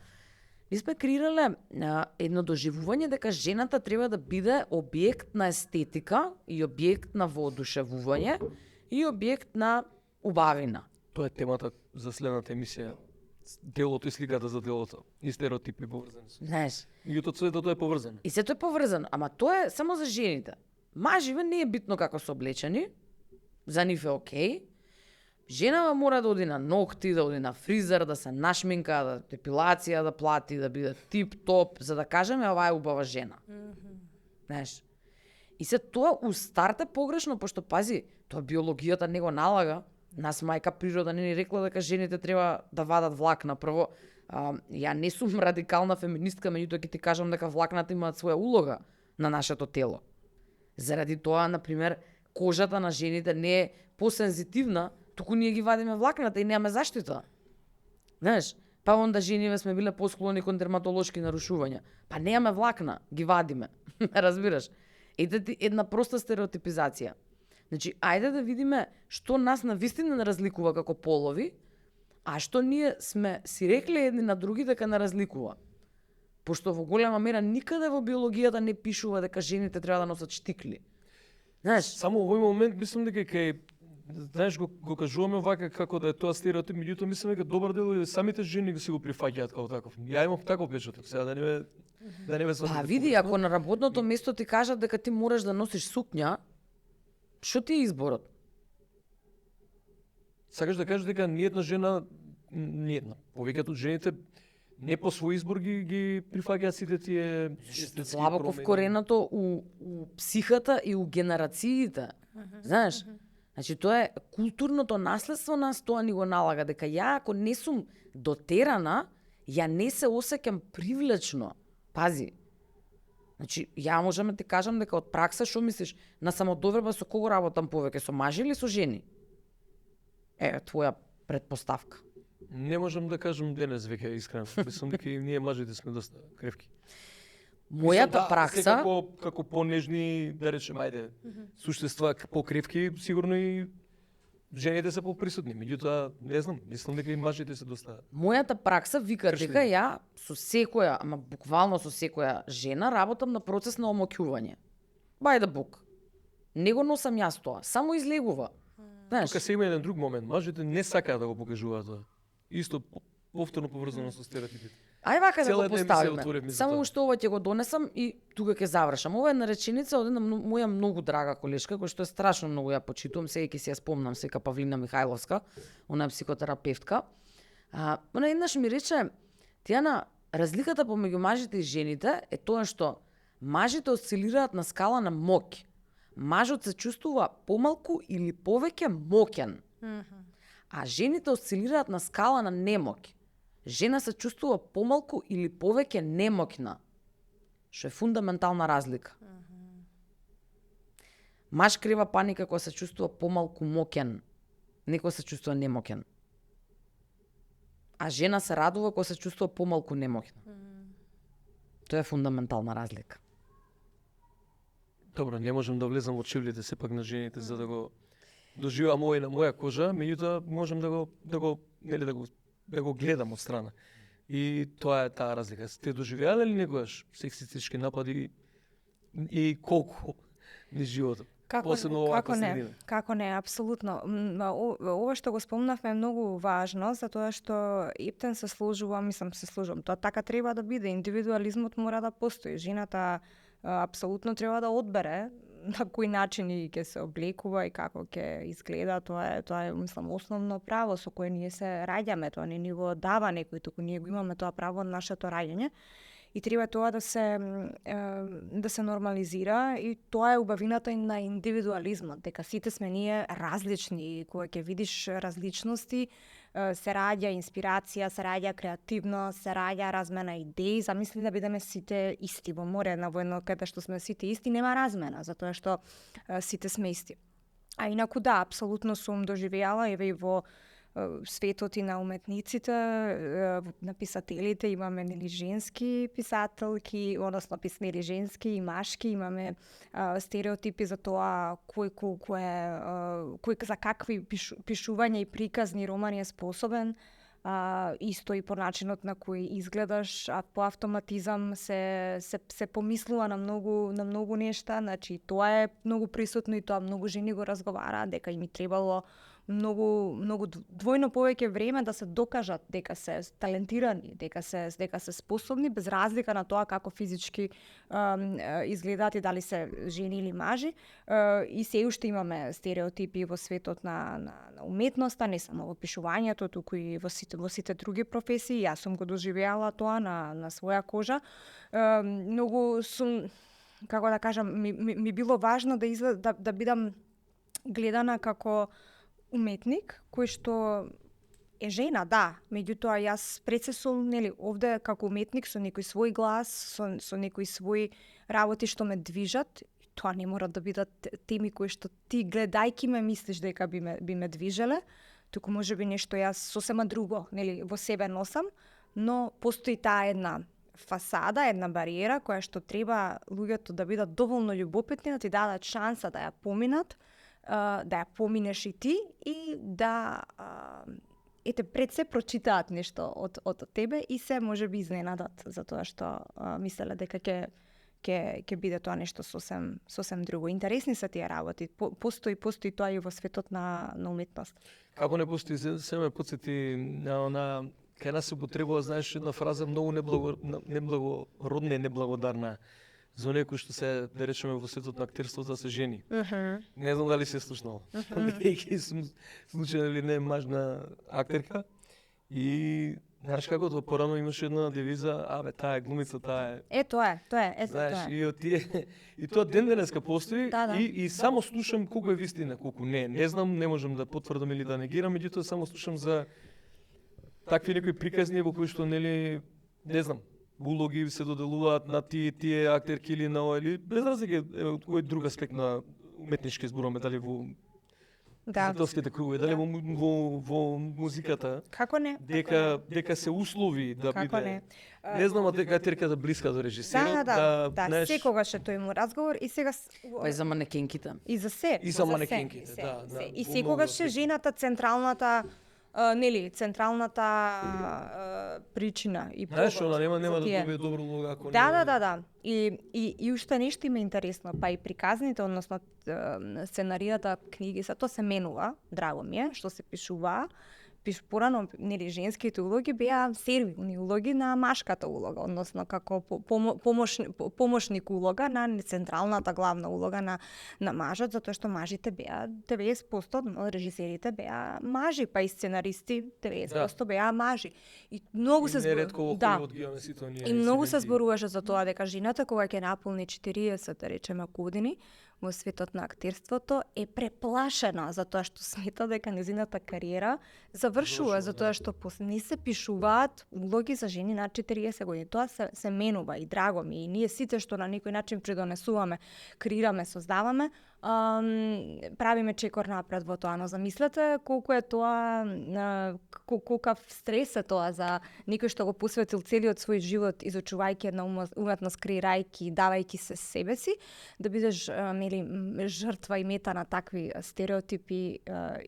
Ние сме креирале едно доживување дека жената треба да биде објект на естетика и објект на воодушевување и објект на убавина. Тоа е темата за следната емисија. Делото и сликата за делото. И стереотипи поврзани се. Знаеш, Меѓутоа сето тоа е поврзано. и сето е поврзано, ама тоа е само за жените. Маживе не е битно како се облечени, за нив е окей. Женава мора да оди на ногти, да оди на фризер, да се нашминка, да депилација да плати, да биде тип-топ, за да кажеме оваа е убава жена. Знаеш. И се тоа у старт е погрешно, пошто пази, тоа биологијата не го налага. Нас мајка природа не ни рекла дека жените треба да вадат влакна. Прво, ја не сум радикална феминистка, меѓутоа ќе ти кажам дека влакната имаат своја улога на нашето тело. Заради тоа, например, кожата на жените не е посензитивна, туку ние ги вадиме влакната и немаме заштита. Знаеш, па онда жениве сме биле посклони кон дерматолошки нарушувања. Па немаме влакна, ги вадиме. Разбираш? Ете ти една проста стереотипизација. Значи, ајде да видиме што нас навистина не разликува како полови, а што ние сме си рекле едни на други дека не разликува. Пошто во голема мера никаде во биологијата не пишува дека жените треба да носат штикли. Знаеш, Само во овој момент мислам дека кај знаеш го кажуваме вака како да е тоа стереотип, меѓутоа мислам дека добар дел и самите жени си го прифаќаат како таков. Ја имам таков печаток, сега да не ме сватите па види, погрешно. ако на работното место ти кажат дека ти мораш да носиш сукња, што ти е изборот? Сакаш да кажеш дека ниедна жена, повеќето од жените не по свој избор ги прифаќаат сите тие естетски Длабоко промени. вкоренато у психата и у генерациите. Знаеш? Значи, тоа е културното наследство нас, тоа ни го налага, дека ја ако не сум дотерана, ја не се осеќам привлечно. Пази. Значи, ја можам да ти кажам дека од пракса, што мислиш, на самодоверба со кого работам повеќе, со мажи или со жени? Твоја предпоставка. Не можам да кажам денес веќе искрено. Мислам дека и ние мажите сме доста кревки. Мојата пракса, Секако како понежни, да речем, ајде, суштества покривки, сигурно и жените се поприсутни. Меѓутоа, не знам, мислам дека и мажите се доста. мојата пракса вика Кршни. дека ја со секоја, ама буквално со секоја жена работам на процес на омоќување. By the book. Не го носам јас тоа, само излегува. Знаеш, Тука се има еден друг момент. Мажите не сакаат да го покажуваат тоа. Исто повторно поврзано со стереотипите. Ај вака да Цела го една емисија поставиме. отворивме за Само тоа. уште ова ќе го донесам и тука ќе завршам. Ова е една реченица од една моја многу драга колешка, која што е страшно многу ја почитувам, сега ќе си ја спомнам, сека Павлина Михајловска, она е психотерапевтка. Она еднаш ми рече, Тијана, разликата помеѓу мажите и жените е тоа што мажите осцилираат на скала на моќ. Мажот се чувствува помалку или повеќе моќен. А жените осцилираат на скала на немоќ. Жена се чувствува помалку или повеќе немоќна, што е фундаментална разлика. Маж крива паника кога се чувствува помалку моќен, не кога се чувствува немоќен. А жена се радува кога се чувствува помалку немоќна. Тоа е фундаментална разлика. Добро, не можам да влезам во чивлите сепак на жените за да го доживам ова и на моја кожа, меѓутоа можам да го гледам од страна. И тоа е таа разлика. Сте доживеале ли некогаш сексистички напади и колку низ животот? Посебно овака средина. Како не, апсолутно. Ова што го спомнавме е многу важно, затоа што Иптен се сложува, се сложувам. Тоа така треба да биде, индивидуализмот мора да постои. Жената апсолутно треба да одбере на кој начин ќе се облекува и како ќе изгледа. Тоа е основно право со кое ние се раѓаме. Тоа не ни го дава некој, туку ние го имаме тоа право од нашето раѓање. И треба тоа да се нормализира, и тоа е убавината на индивидуализмот, дека сите сме ние различни, и кога ќе видиш различности, се раѓа инспирација, се раѓа креативност, се раѓа размена идеи. Замисли да бидеме сите исти во море, на воено каде што сме сите исти, нема размена, затоа што сите сме исти. А инаку да, апсолутно сум доживеала, еве и во светот и на уметниците, на писателите, имаме нели женски писателки, односно нели женски и машки, имаме стереотипи за тоа кој за какви пишувања и приказни романи е способен. Исто и по начинот на кој изгледаш, по автоматизам се помислува на многу нешта, значи тоа е многу присутно и тоа многу жени го разговараат, дека им требало многу двојно повеќе време да се докажат дека се талентирани, дека се способни, без разлика на тоа како физички изгледаат и дали се жени или мажи. И се уште имаме стереотипи во светот на уметноста, не само во пишувањето, туку и во сите други професии. Јас сум го доживеала тоа на своја кожа. Многу сум, како да кажам, ми било важно да бидам гледана како уметник кој што е жена, да, меѓутоа јас пред се сум, нели, овде како уметник со некој свој глас, со некои свои работи што ме движат. Тоа не мора да бидат теми кои што ти гледајки ме мислиш дека би ме движеле, туку можеби нешто јас сосема друго, нели, во себе носам, но постои таа една фасада, една бариера која што треба луѓето да бидат доволно љубопитни, да ти дадат шанса да ја поминат, да ја поминеш и ти, и да пред се прочитаат нешто од тебе и се можеби изненадат за тоа што мислеле дека ќе биде тоа нешто сосем друго. Интересни се тие работи. Постои тоа и во светот на уметност. Како не постои, се ме потсети на она кај нас се употребува, знаеш, една фраза многу неблагородна и неблагодарна за некои што се, да речеме, во светот на актерството, да се жени. Не знам дали се слушнал. Бидејќи сум случајно или не мажна актерка. И знаеш како тоа порано имаше една девиза, таа е глумица, таа е. Тоа е. Знаеш, и тоа ден денеска постои. Да. И само слушам колку е вистина, колку не знам, не можам да потврдам или да негирам, меѓутоа само слушам за такви некои приказни во кои што, нели, не знам, улоги се доделуваат на тие актерки или на или без разлика од кој друг аспект на уметнички зборуваме, дали во писателските кругови, дали во музиката. Како не? Дека се услови да Како биде. Не знам дека актерката блиска до режисерот, да, секогаш е тој му разговор и сега Па и за манекенките. И за се. И за манекенките, да. И секогаш е жената централната причина и повод. Знаеш, она нема да добие добро улога ако не. Да. И уште нешто има интересно, па и приказните, односно сценаријата, книги, тоа се менува, драго ми е, што се пишува, порано, нели, женските улоги беа сервилни улоги на машката улога, односно како помошник улога на централната главна улога на мажот, затоа што мажите беа 90% од режисерите беа мажи, па и сценаристи 90% беа мажи. И многу се Неретко во да. Холивуд ги имаме сите оние И многу се инциденти. зборуваше за тоа дека жената кога ќе наполни 40, да речеме, години во светот на актерството е преплашена затоа што смета дека незината кариера завршува затоа што не се пишуваат улоги за жени над 40 години. Тоа се менува и драго ми и ние сите што на некој начин придонесуваме, креираме, создаваме, правиме чекор напред во тоа, но замислете колку е тоа, колкав стрес е тоа за некој што го посветил целиот свој живот изучувајќи една уметност, креирајќи, давајќи се себе си, да бидеш жртва и мета на такви стереотипи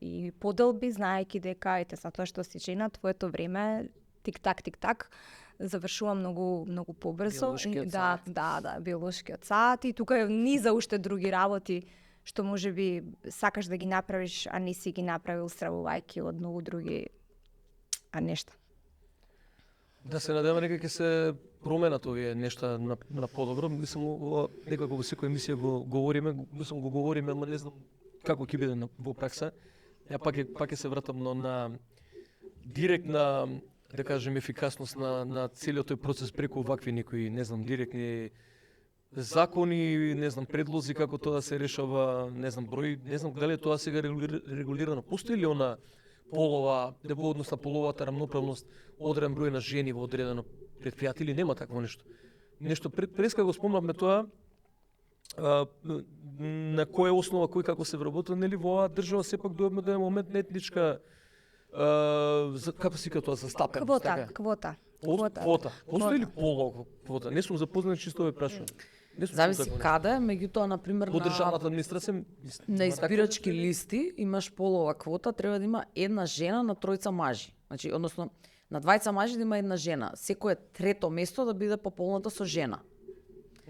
и поделби, знаејќи дека ете затоа што си жена, твоето време тик-так, завршува многу побрзо. Биолошкиот Да, биолошкиот саат и тука низа уште други работи што можеби сакаш да ги направиш, а не си ги направил стравувајќи од многу други нешта. Да се надеваме дека ќе се променат овие нешта на подобро. Мислам некако во секоја емисија го говориме, го говориме, ама не знам како ќе биде во пракса. Ја пак ќе се вратам на директна, да кажем, ефикасност на целиот тој процес преку вакви некои, не знам, директни закони, не знам, предлози како тоа да се решава, не знам, број, не знам дали тоа сега регулирано. Постои ли она полова, да во однос на половата рамноправност, одреден број на жени во одредено предпријатие или нема такво нешто? Нешто преска го спомнавме тоа, на која основа, кој како се вработува, нели во оваа држава сепак дојдовме до еден момент на етничка како се тоа застапеност, така? Квота. Постои ли полова квота? Не сум запознат, чисто ве прашувам. Зависи каде, меѓутоа на пример Во државната администрација на избирачки листи имаш полова квота, треба да има една жена на тројца мажи. Значи, односно на двајца мажи да има една жена. Секое трето место да биде пополнато со жена.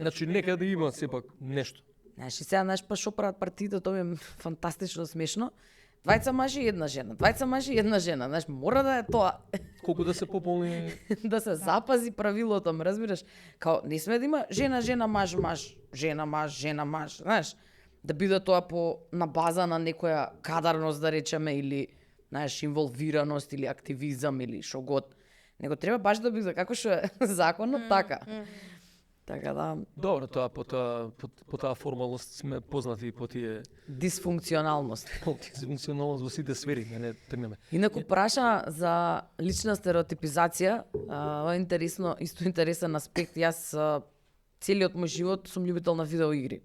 Значи нека да има сепак нешто. Знаеш, и сега знаеш па што прават партиите, тоа ми е фантастично смешно. Двајца мажи и една жена, двајца мажи и една жена. Знаеш, мора да е тоа. Колку да се пополни Да се запази правилото, ме разбираш? Као не сме да има жена, маж, жена, маж, знаеш? Да биде тоа на база на некоја кадарност, да речеме, или знаеш, инволвираност или активизам или што год. Него треба баш да биде како што е законот така. Така да, добро, тоа по таа формалност сме познати по тие дисфункционалност. дисфункционалност во сите сфери, да не тргнеме. Инаку праша за лична стереотипизација, ова е интересно, исто интересен аспект. Јас целиот мој живот сум љубител на видеоигри.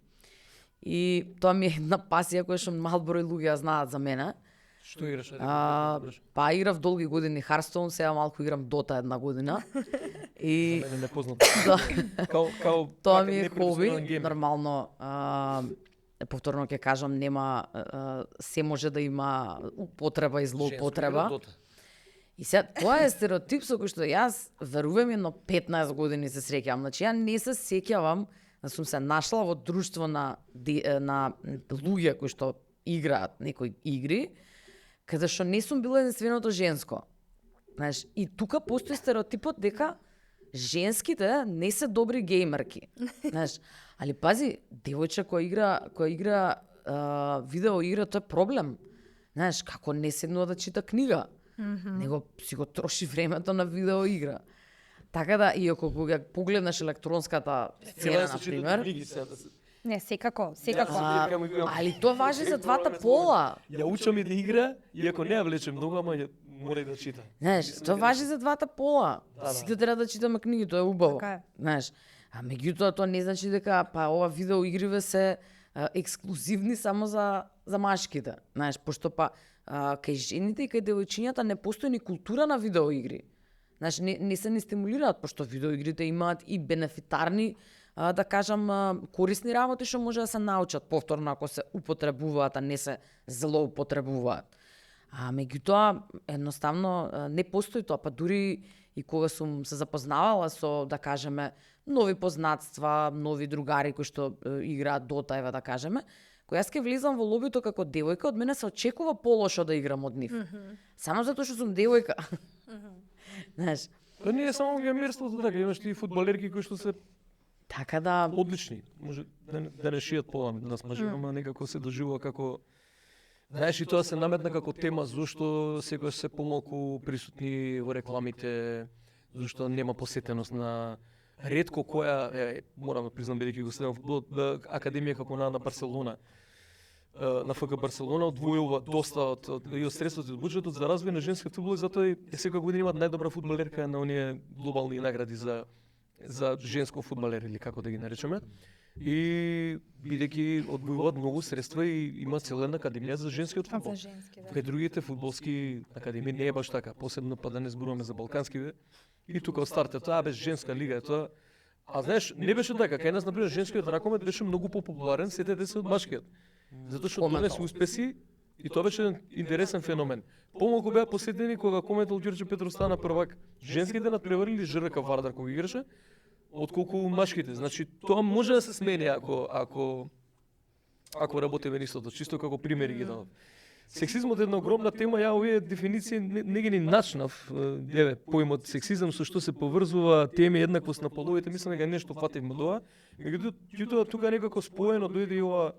И тоа ми е една пасија која што мал број луѓе ја знаат за мене. Што играш? Па играв долги години Hearthstone, сега малку играм Dota една година. И Мене непознато. да, Као тоа ми е непрофесионален хоби, геймер. нормално. Повторно ќе кажам, нема се може да има употреба и злоупотреба. Женско игра Dota. И сега тоа е стереотип со кој што јас верувам едно 15 години се среќавам. Значи ја не се сеќавам да сум се нашла во друштво на луѓе кои што играат некои игри, каде што не сум била единственото женско. Знаеш, и тука постои стереотипот дека женските не се добри геймерки. Знаеш, али пази, девојче која игра видео игра, тоа е проблем. Знаеш, како не седнува да чита книга, него си го троши времето на видео игра. Така да, иако кога погледнеш електронската сцена, на пример, Не, секако. али тоа важи за двата пола. Ја учам и да игра, иако не ја влече многу, ама мора и да чита. Знаеш, тоа важи за двата пола. Сите треба да читаме книги, тоа е убаво. Така е. Знаеш, а меѓутоа тоа не значи дека па ова видео игриве се ексклузивни само за машките. Знаеш, пошто па кај жените и кај девојчињата не постои ни култура на видео игри. Знаеш, не се ни стимулираат, пошто видео игрите имаат и бенефитарни, да кажам, корисни работи што може да се научат повторно ако се употребуваат, а не се злоупотребуваат. А меѓутоа, едноставно, не постои тоа, па дури и кога сум се запознавала со, да кажеме, нови познатства, нови другари кои што играат Dota, ева да кажеме, Кога јас ке влизам во лобито како девојка, од мене се очекува полошо да играм од нив. Само затоа што сум девојка. Знаеш, Па не е само геймерството така, имаш ти фудбалерки кои што се така да одлични. Може да не шијат пола нас мажи, ама некако се доживува како знаеш, и тоа се наметна како тема зашто секогаш се помалку присутни во рекламите, зашто нема посетеност на ретко која, морам да признам бидејќи го следам фудбалот, академија како на Барселона, на ФК Барселона одвојува доста и од средствата од буџетот за развој на женски фудбал, и затоа и секоја година имаат најдобра фудбалерка на оние глобални награди за женско фудбалер или како да ги наречеме. И бидејќи одвојуваат многу средства и има цела една академија за женскиот фудбал. За женски, да. Кај другите фудбалски академии не е баш така, посебно па да не зборуваме за балканските. И тука од старта тоа беше женска лига, е тоа. А знаеш, не беше така, кај нас например женскиот ракомет беше многу популарен, сетете се од машкиот. Затоа што донесе успеси и тоа беше интересен феномен. Помалку беа посетени кога Кометол Ѓорѓе Петров стана првак. Женските надпреварили ЖРК Вардар кога играше, отколку машките. Значи тоа може да се смени ако работиме нистото, чисто како примери ги дадов. Сексизмот е една огромна тема, ја овие дефиниции не ги ни начнав. Поимот сексизам со што се поврзува теми еднаквост на половите, мислам дека нешто фативме тоа. Меѓутоа тука некако споено дојде и ова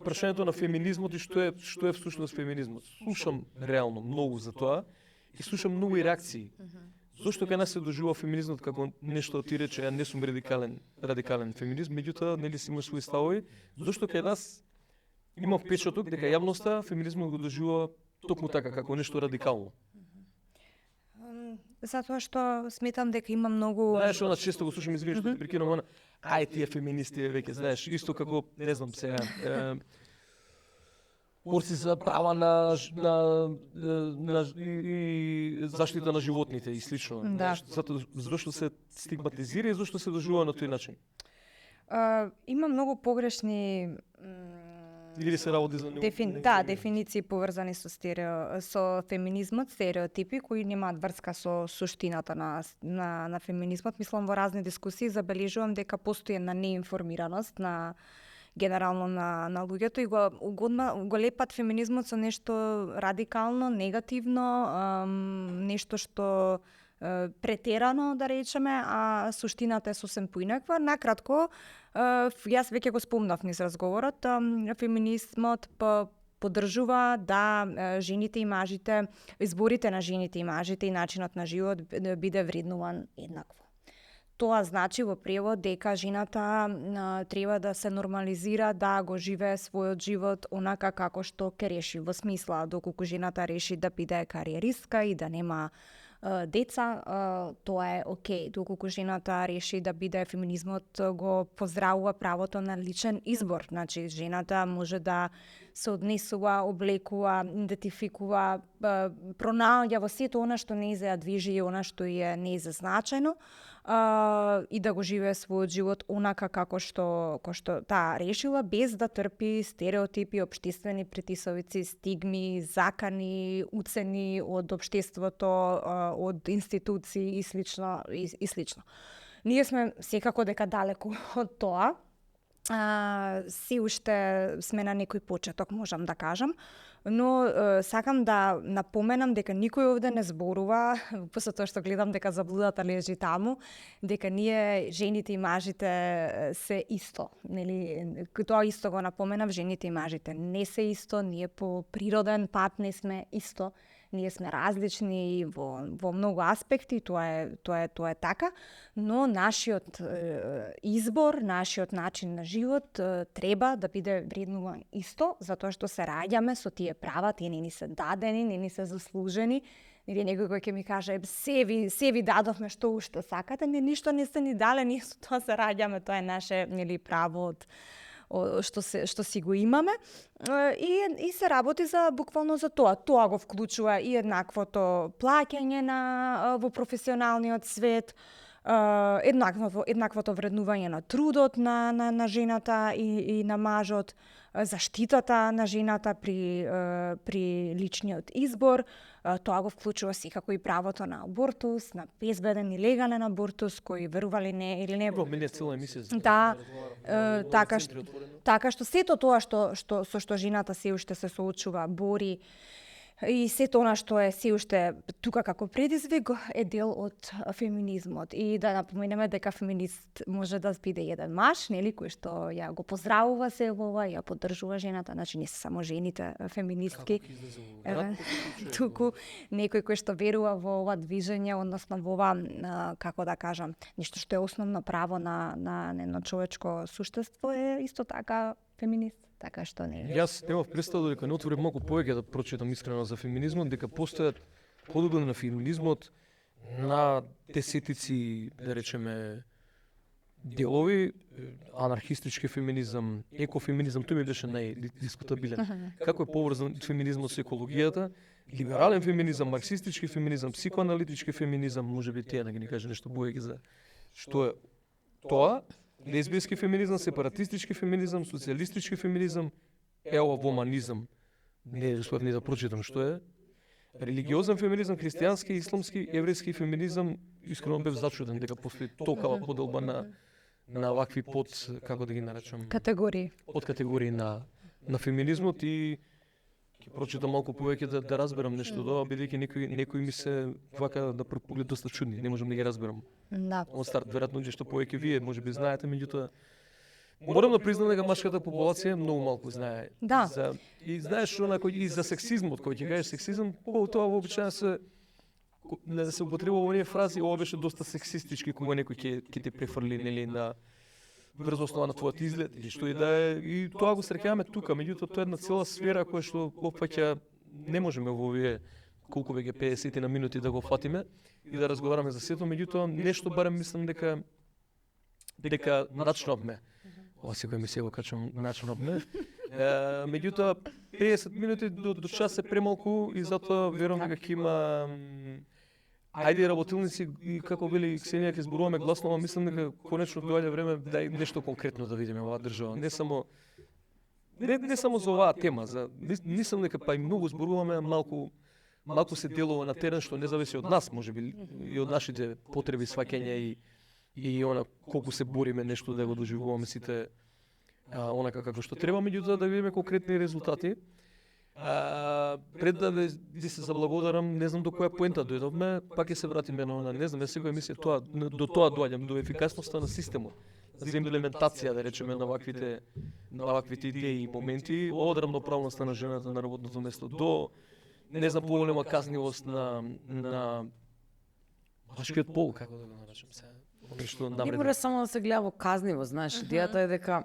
прашањето на феминизмот и што е всушност феминизмот. Слушам реално многу за тоа и слушам многу и реакции. Зошто кај нас се доживува феминизмот како нешто ти рече, ја не сум радикален феминизм, меѓутоа нели си имаш свои ставови, зошто кај нас има впечаток дека јавноста феминизмот го доживува токму така како нешто радикално. Затоа што сметам дека има многу Знаеш, она често го слушам, извини што те прекинувам, она ај тие феминисти веќе, знаеш, исто како не знам сега борци за права и заштита на животните и слично. Да. Зашто се стигматизира и зашто се доживува на тој начин? Има многу погрешни Или се работи за дефиниции поврзани со феминизмот, стереотипи кои немаат врска со суштината на феминизмот. Мислам, во разни дискусии забележувам дека постои една неинформираност на генерално на луѓето и го лепат феминизмот со нешто радикално, негативно, нешто што претерано, да речеме, а суштината е сосем поинаква. Накратко, јас веќе го спомнав низ разговорот, феминизмот поддржува да жените и мажите, изборите на жените и мажите и начинот на живот биде вреднуван еднакво. Тоа значи во превод дека жената треба да се нормализира да го живее својот живот онака како што ќе реши, во смисла доколку жената реши да биде кариеристка и да нема деца, тоа е окей. Доколку жената реши да биде, феминизмот го поздравува правото на личен избор. Значи, жената може да се однесува, облекува, идентификува, пронаоѓа во сето она што не ја движи и она што е не значајно, и да го живее својот живот онака како што таа решила, без да трпи стереотипи, општествени притисоци, стигми, закани, уцени од општеството, од институции и слично. Ние сме секако дека далеку од тоа. Се уште сме на некој почеток, можам да кажам, но сакам да напоменам дека никој овде не зборува, после тоа што гледам дека заблудата лежи таму, дека ние, жените и мажите, се исто. Нели, тоа исто го напоменав, жените и мажите не се исто, ние по природен пат не сме исто. Ние сме различни во многу аспекти, тоа е така, но нашиот избор, нашиот начин на живот треба да биде вреднуван исто, затоа што се раѓаме со тие права, тие не ни се дадени, не ни се заслужени. Или некој кој ќе ми каже, се ви дадовме што уште сакате, ништо не сте ни дале, ние со тоа се раѓаме, тоа е наше, нели, право што си го имаме, и се работи буквално за тоа. Тоа го вклучува и еднаквото плаќање во професионалниот свет, еднаквото вреднување на трудот на жената и на мажот, заштитата на жената при личниот избор. Тоа го вклучува секако и правото на абортус, на безбеден и легален абортус, кој верували не или не. Мене е цела емисија. Да, така што сето тоа со што жената се уште се соочува, бори, и сето она што е се уште тука како предизвик е дел од феминизмот. И да напоменеме дека феминист може да биде еден маж, нели, кој што ја го поздравува се ова, ја поддржува жената, значи не се само жените феминистки. Туку некој кој што верува во ова движење, односно во ова, како да кажам, нешто што е основно право на едно човечко суштество, е исто така феминист. Така што не. Јас немав представа дека не отворив многу повеќе да прочитам искрено за феминизмот, дека постојат подобни на феминизмот на десетици, да речеме, делови, анархистички феминизам, екофеминизам, тој ми беше најдискутабилен. Како е поврзан феминизмот со екологијата, либерален феминизам, марксистички феминизам, психоаналитички феминизам, можеби тие да ги ни каже нешто повеќе за што е тоа. Лесбијски феминизам, сепаратистички феминизам, социјалистички феминизам, еовоманизам. Не успев ни да прочитам што е. Религиозен феминизам, христијански, исламски, еврејски феминизам. Искрено бев зачуден дека постои толкова поделба на вакви како да ги наречам, категории. Од категории на феминизмот, и ќе прочитам малку повеќе да разберам нешто тоа, бидејќи некои ми се вака да прв поглед доста чудни, не можам да ги разберам. Да. Од старт, веројатно нешто повеќе вие можеби знаете, меѓутоа морам да признам дека машката популација многу малку знае. Да. И знаеш онако и за сексизмот, кој ќе кажеш сексизм, тоа воопшто не да се употребува оние фрази, ова беше доста сексистички кога некој ќе те префрли, нели, на врз основа на твојот изглед или што и да е, и тоа го среќаваме тука, меѓутоа тоа е една цела сфера која што опфаќа, не можеме во овие колку веќе 50 на минути да го фатиме и да разговараме за сето, меѓутоа нешто барем мислам дека начнавме. Ова секој ми се го качам начнавме. Меѓутоа 50 минути до час е премалку и затоа верувам дека ќе има ајде работилници, и како били Ксенија ќе зборуваме гласно, ама мислам дека конечно доаѓа време да нешто конкретно да видиме во оваа држава. Не само за оваа тема, мислам дека па и многу зборуваме, малку се делува на терен што не зависи од нас, можеби и од нашите потреби, сваќања и она колку се бориме нешто да го доживуваме сите онака како што треба, меѓутоа да видиме конкретни резултати. Пред да ви се заблагодарам, не знам до која поента дојдовме, пак ќе се вратиме на она, не знам, секоја емисија до тоа доаѓам, до ефикасноста на системот, за имплементација, да речеме, на ваквите идеи и моменти, од рамноправноста на жената на работното место до не знам поголема казнивост на машкиот пол, како да го наречем сега. Не мора само да се гледа во казниво, знаеш, идејата е дека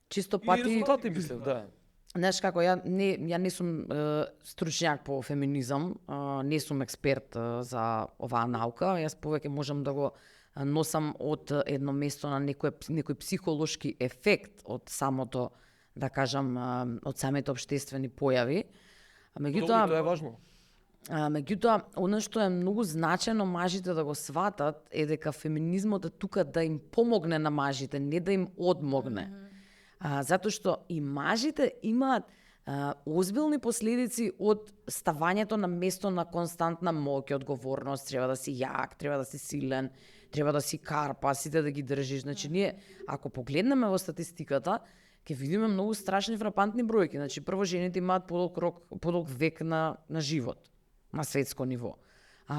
чисто пати... И резултати мислев, да. Знаеш како, ја не сум стручњак по феминизам, не сум експерт за оваа наука, јас повеќе можам да го носам од едно место на некој психолошки ефект од самото, да кажам, од самите општествени појави. Тоа е важно. Меѓутоа, оно што е многу значено мажите да го сватат е дека феминизмот е тука да им помогне на мажите, не да им одмогне. Затоа што и мажите имаат озбилни последици од ставањето на место на константна моќ и одговорност. Треба да си јак, треба да си силен, треба да си карпа, сите да ги држиш. Значи, ние, ако погледнеме во статистиката, ќе видиме многу страшни фрапантни бројки. Значи, прво, жените имаат подолг век на живот на светско ниво.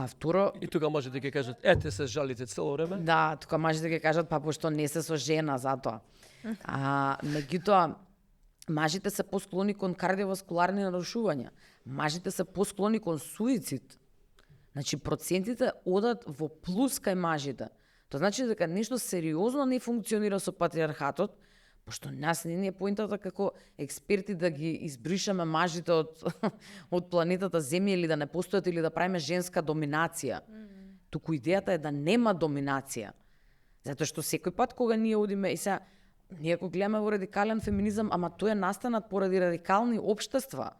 Второ... И тука мажите ќе кажат, ете се жалите цело време. Да, тука мажите ќе кажат, па пошто не се со жена затоа. Меѓутоа, мажите се посклони кон кардиоваскуларни нарушувања. Мажите се посклони кон суицид. Значи, процентите одат во плюс кај мажите. Тоа значи дека нешто сериозно не функционира со патриархатот, пошто нас не е поинтата како експерти да ги избришаме мажите од планетата Земја или да не постојат или да правиме женска доминација. Туку идејата е да нема доминација. Затоа што секој пат кога ние одиме и сега ние го гледаме во радикален феминизам, ама тој е настанат поради радикални општества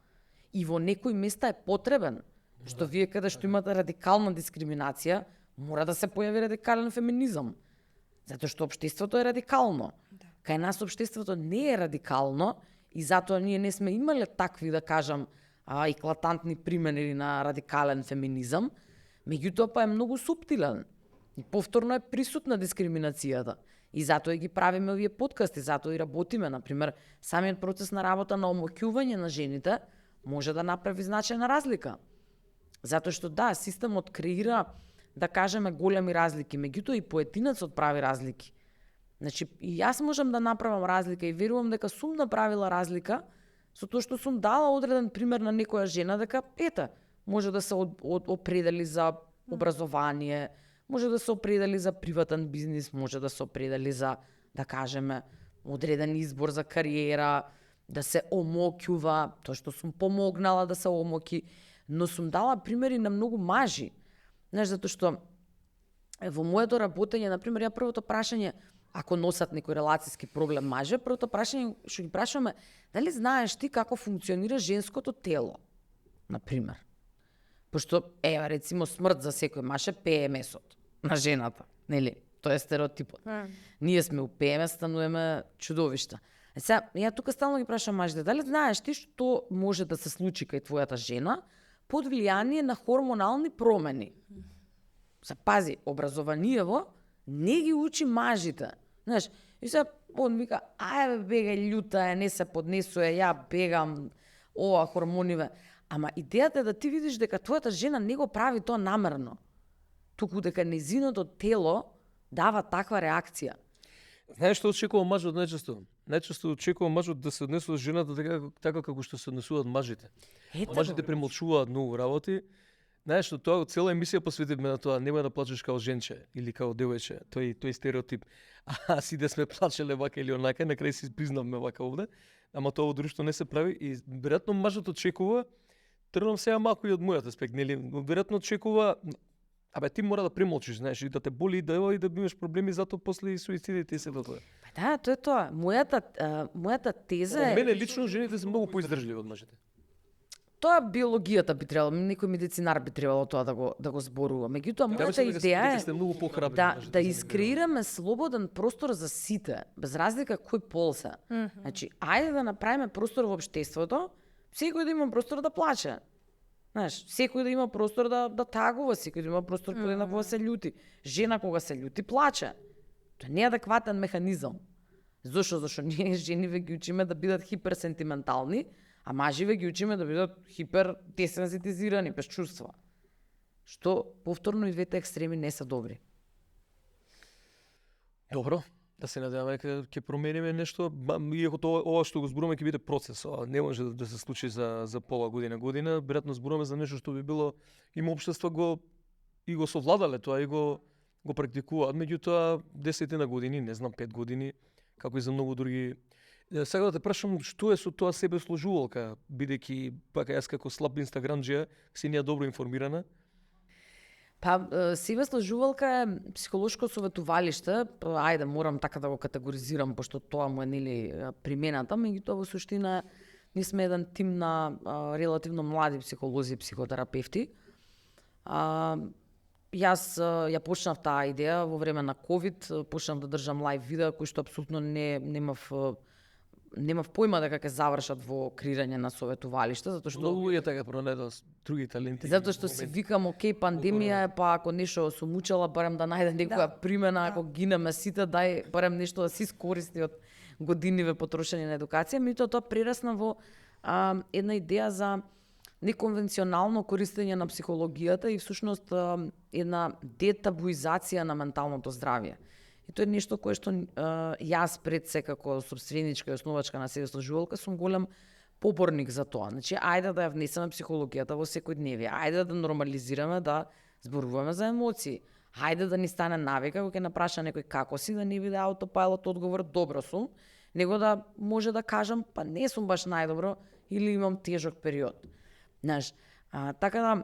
и во некои места е потребен. Што вие каде што имате радикална дискриминација, мора да се појави радикален феминизам. Затоа што општеството е радикално. Кај нас општеството не е радикално и затоа ние не сме имале такви, да кажам, еклатантни примери на радикален феминизам, меѓутоа па е многу суптилен. И повторно е присутна дискриминацијата. И затоа ги правиме овие подкасти, затоа и работиме. Например, самиот процес на работа на омоќување на жените може да направи значајна разлика. Затоа што да, системот креира, да кажеме, големи разлики, меѓутоа и поетинецот прави разлики. Значи, и јас можам да направам разлика и верувам дека сум направила разлика со тоа што сум дала одреден пример на некоја жена дека, ета, може да се определи за образование, може да се определи за приватен бизнис, може да се определи за, да кажеме, одреден избор за кариера, да се омоќува, тоа што сум помогнала да се омоќи, но сум дала примери на многу мажи. Знаеш, затоа што во моето работење, например, ја првото прашање, ако носат некој релацијски проблем маже, првото прашање што ги прашуваме, дали знаеш ти како функционира женското тело, например. Пошто, рецимо, смрт за секој маж е ПМС-от на жената, нели? Тоа е стереотипот. Ние сме у ПМС, стануваме чудовишта. Сега, ја тука стално ги прашам мажите, дали знаеш ти што може да се случи кај твојата жена под влијание на хормонални промени? Се пази, образованиево не ги учи мажите. Знаеш, и сега он вика, ајде бега љута е, не се поднесуе, ја бегам, ова хормониве. Ама идејата е да ти видиш дека твојата жена не го прави тоа намерно, туку дека незиното тело дава таква реакција. Знаеш што очекува мажот најчесто? Најчесто очекува мажот да се однесува жената така како што се однесуваат мажите. Мажите премолчуваат многу работи. Знаеш што тоа цела емисија посветивме на тоа, нема да плачеш као женче или као девојче, тој стереотип. А сите сме плачеле вака или онака, на крај си признавме вака овде, ама тоа во друштво не се прави и веројатно мажот очекува, тргнам сега малку и од мојот аспект, нели, веројатно очекува, ти мора да премолчиш, знаеш, и да те боли и да имаш проблеми, затоа после и суицидите и се тоа. Да, тоа е тоа. Мојата теза е... Мене лично жените се многу поиздржливи од мажите. Тоа биологијата би требало, некој медицинар би требало тоа да го зборува. Меѓутоа, мојата идеја е да искреираме слободен простор за сите, без разлика кој пол се. Значи, ајде да направиме простор во општеството, секој да има простор да плаче. Знаеш, секој да има простор да тагува, секој да има простор кога се љути. Жена кога се љути плаче. Тоа не е адекватен механизам. Зошто ние жениве ги учиме да бидат хиперсентиментални, а маживе ги учиме да бидат хипер-десензитизирани, без чувства. Што, повторно, и двете екстреми не се добри. Добро, да се надеваме дека ќе промениме нешто, иако ова што го зборуваме ќе биде процес, не може да се случи за пола година, веројатно зборуваме за нешто што би било, има општества го совладале тоа и го практикуваат, меѓутоа 10 на години, не знам 5 години, како и за многу други. Сега да те прашам што е со тоа себесложувалка, бидејќи пака јас како слаб инстаграмџија си не добро информирана. Себесложувалка е психолошко советувалиште, ајде морам така да го категоризирам пошто тоа му е нели примената, меѓутоа во суштина ние сме еден тим на релативно млади психолози и психотерапевти. Јас ја почнав таа идеја во време на ковид, почнав да држам лајв видеа кои што апсолутно немав појма дека ќе завршат во креирање на советувалишта, затоа што многу луѓе така пронедоа други таленти. Затоа што си викам, окей, пандемија е, па ако нешто сум учела, барем да најдам некоја примена, ако гинеме сите, дај барем нешто да се искористи од годиниве потрошени на едукација, меѓутоа тоа прерасна во една идеја за неконвенционално користење на психологијата и всушност една детабуизација на менталното здравје. И тоа е нешто кое што јас пред се како собственичка и основачка на себесложувалка сум голем поборник за тоа. Значи, ајде да ја внесеме психологијата во секојдневие, ајде да нормализираме да зборуваме за емоции, ајде да ни стане навика кога ќе напраша некој како си, да не биде аутопајлот одговор добро сум, него да може да кажам па не сум баш најдобро или имам тежок период. Знаеш, така да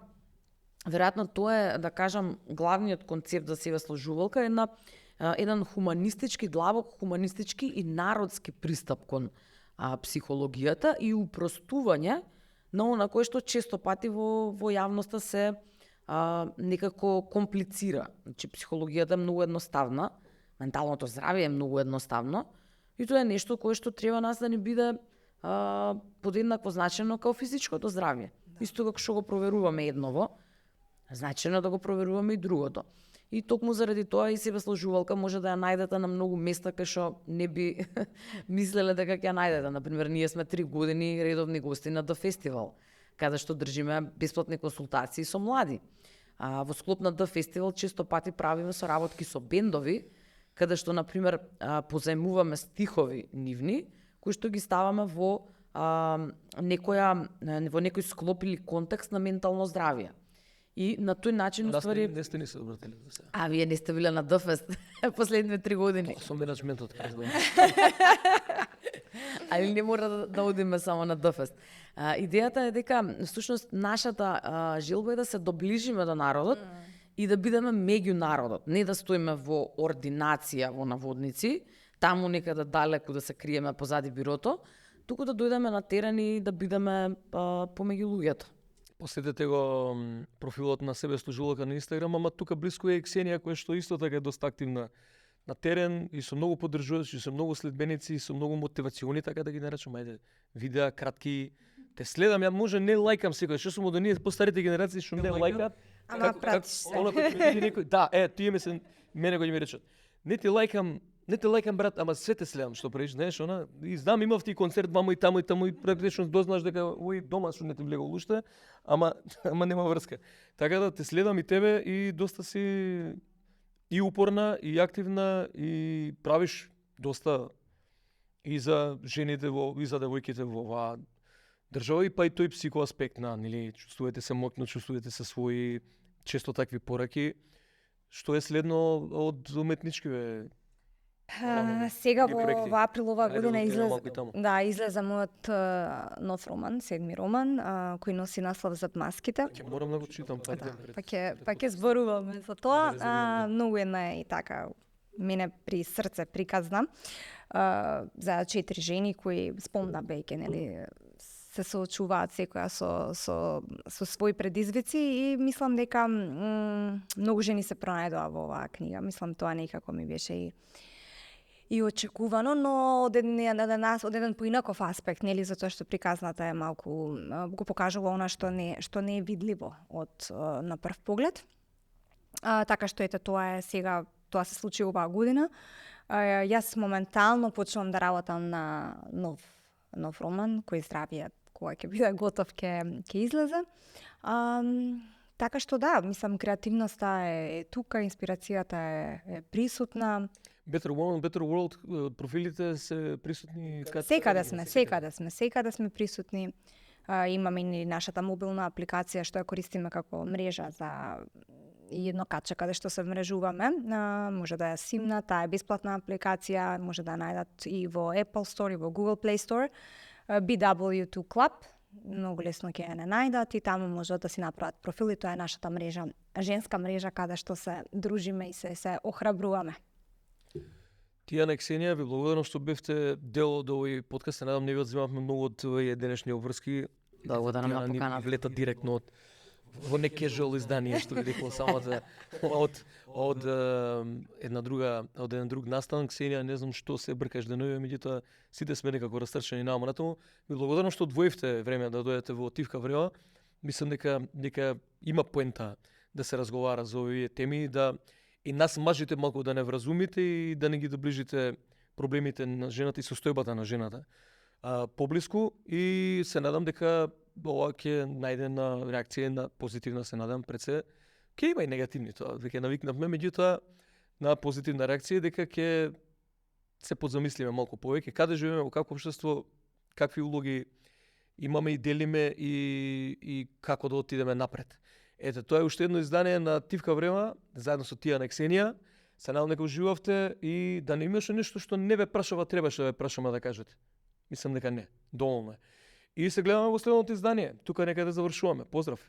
веројатно тоа е, да кажам, главниот концепт за себесложувалка е еден хуманистички, длабок хуманистички и народски пристап кон психологијата и упростување на она кое што често пати во јавноста се некако комплицира. Значи, психологијата е многу едноставна, менталното здравје е многу едноставно, и тоа е нешто кое што треба нас да ни биде подеднакво значено како физичкото здравје. Исто како што го проверуваме едново, значено да го проверуваме и другото. И токму заради тоа и себеслажувалка може да ја најдете на многу места кај што не би мислеле дека ќе ја најдете. Например, ние сме 3 години редовни гости на The Festival, каде што држиме бесплатни консултации со млади. Во склоп на The Festival често пати правиме соработки со бендови, каде што, например, позајмуваме стихови нивни, кои што ги ставаме во некој склоп или контекст на ментално здравје. И на тој начин, уствари... Не сте ни се обратили за сега. А, вие не сте биле на ДФест последните 3 години. Со менеджментот, разбирам. Али не мора да одиме само на ДФест. Идејата е дека, всушност, нашата желба е да се доближиме до народот и да бидеме меѓу народот. Не да стоиме во ординација, во наводници, таму некаде далеку да се криеме позади бирото, туку да дојдеме на терен и да бидеме помеѓу луѓето. Посетете го профилот на себеслужувалка на Инстаграм, ама тука блиску е Ксенија, која што исто така е доста активна на терен и со многу поддржувачи, со многу следбеници, и со многу мотивациони, така да ги наречам, ајде, видеа кратки. Те следам, ја може не лајкам секој, што сум од оние постарите генерации што не лајкаат. Ама пратиш се. Она кој ми види некој, да, тие мене кој ми речат. Не те лајкам брат, ама све те следам што правиш, знаеш, она. И знам имав ти концерт вамо и таму и практично дознаш дека ој дома што не те влегол уште, ама нема врска. Така да те следам и тебе и доста си и упорна и активна и правиш доста и за жените и за девојките во оваа држава, и па и тој психоаспект на, нели, чувствувате се моќно, чувствувате се своји, често такви пораки, што е следно од уметничкиве. Сега и во проекти. април оваа Ајде година да отидеме малку и таму. излезе мојот нов роман, 7-ми роман, кој носи наслов Зад маските. Ќе морам да го читам пак ден пред. Па ќе зборуваме за тоа. Да резервираме. Многу една и така мене при срце приказна. За 4 жени кои спомна бејке, нели, се соочуваат секоја со своји предизвици, и мислам дека многу жени се пронајдоа во оваа книга. Мислам тоа некако ми беше и очекувано, но од еден поинаков аспект, нели, затоа што приказната е малку го покажува она што не е видливо на прв поглед. Така што ете, тоа се случи оваа година. Јас моментално почнувам да работам на нов роман, кој здравје, кога ќе биде готов ќе излезе. Така што да, мислам, креативноста е тука, инспирацијата е присутна. Better Woman, Better World, профилите се присутни Секаде сме присутни. Имаме и нашата мобилна апликација што ја користиме како мрежа за и едно каче каде што се мрежуваме. Може да ја симна, таа е бесплатна апликација, може да ја најдат и во Apple Store и во Google Play Store. BW2 Club, многу лесно ќе ја не најдат и таму можат да си направат профил, и тоа е нашата мрежа, женска мрежа каде што се дружиме и се охрабруваме. Тијана, Ксенија, ви благодарам што бевте дел од овој подкаст. Се надам не ви одземавме многу од овие денешни обврски. Благодарам на поканата. Влета директно во не кежуал издание, што ви рекол самата од еден друг настан. Ксенија, не знам што се бркаш денови, меѓутоа сите сме некако растрчени намо на тому. Ви благодарам што одвоивте време да дојдете во Тивка Врева. Мислам дека има поента да се разговара за овие теми, да и нас мажите малку да не вразумите и да не ги доближите проблемите на жената и состојбата на жената поблиску, и се надам дека ова ќе најде на реакција на позитивна, се надам, пред се. Ќе има и негативни, тоа веќе навикнавме, меѓутоа на позитивна реакција дека ќе се подзамислиме малку повеќе каде живееме, во какво општество, какви улоги имаме и делиме и како да отидеме напред. Ете, тоа е уште едно издание на Тивка Врема, заедно со Тијана, Ксенија. Се надам дека уживавте и да не имаше нешто што не ве прашава, требаше да ве прашаме да кажете. Мислам дека не, доволно е. И се гледаме во следното издание. Тука некаде завршуваме. Поздрав!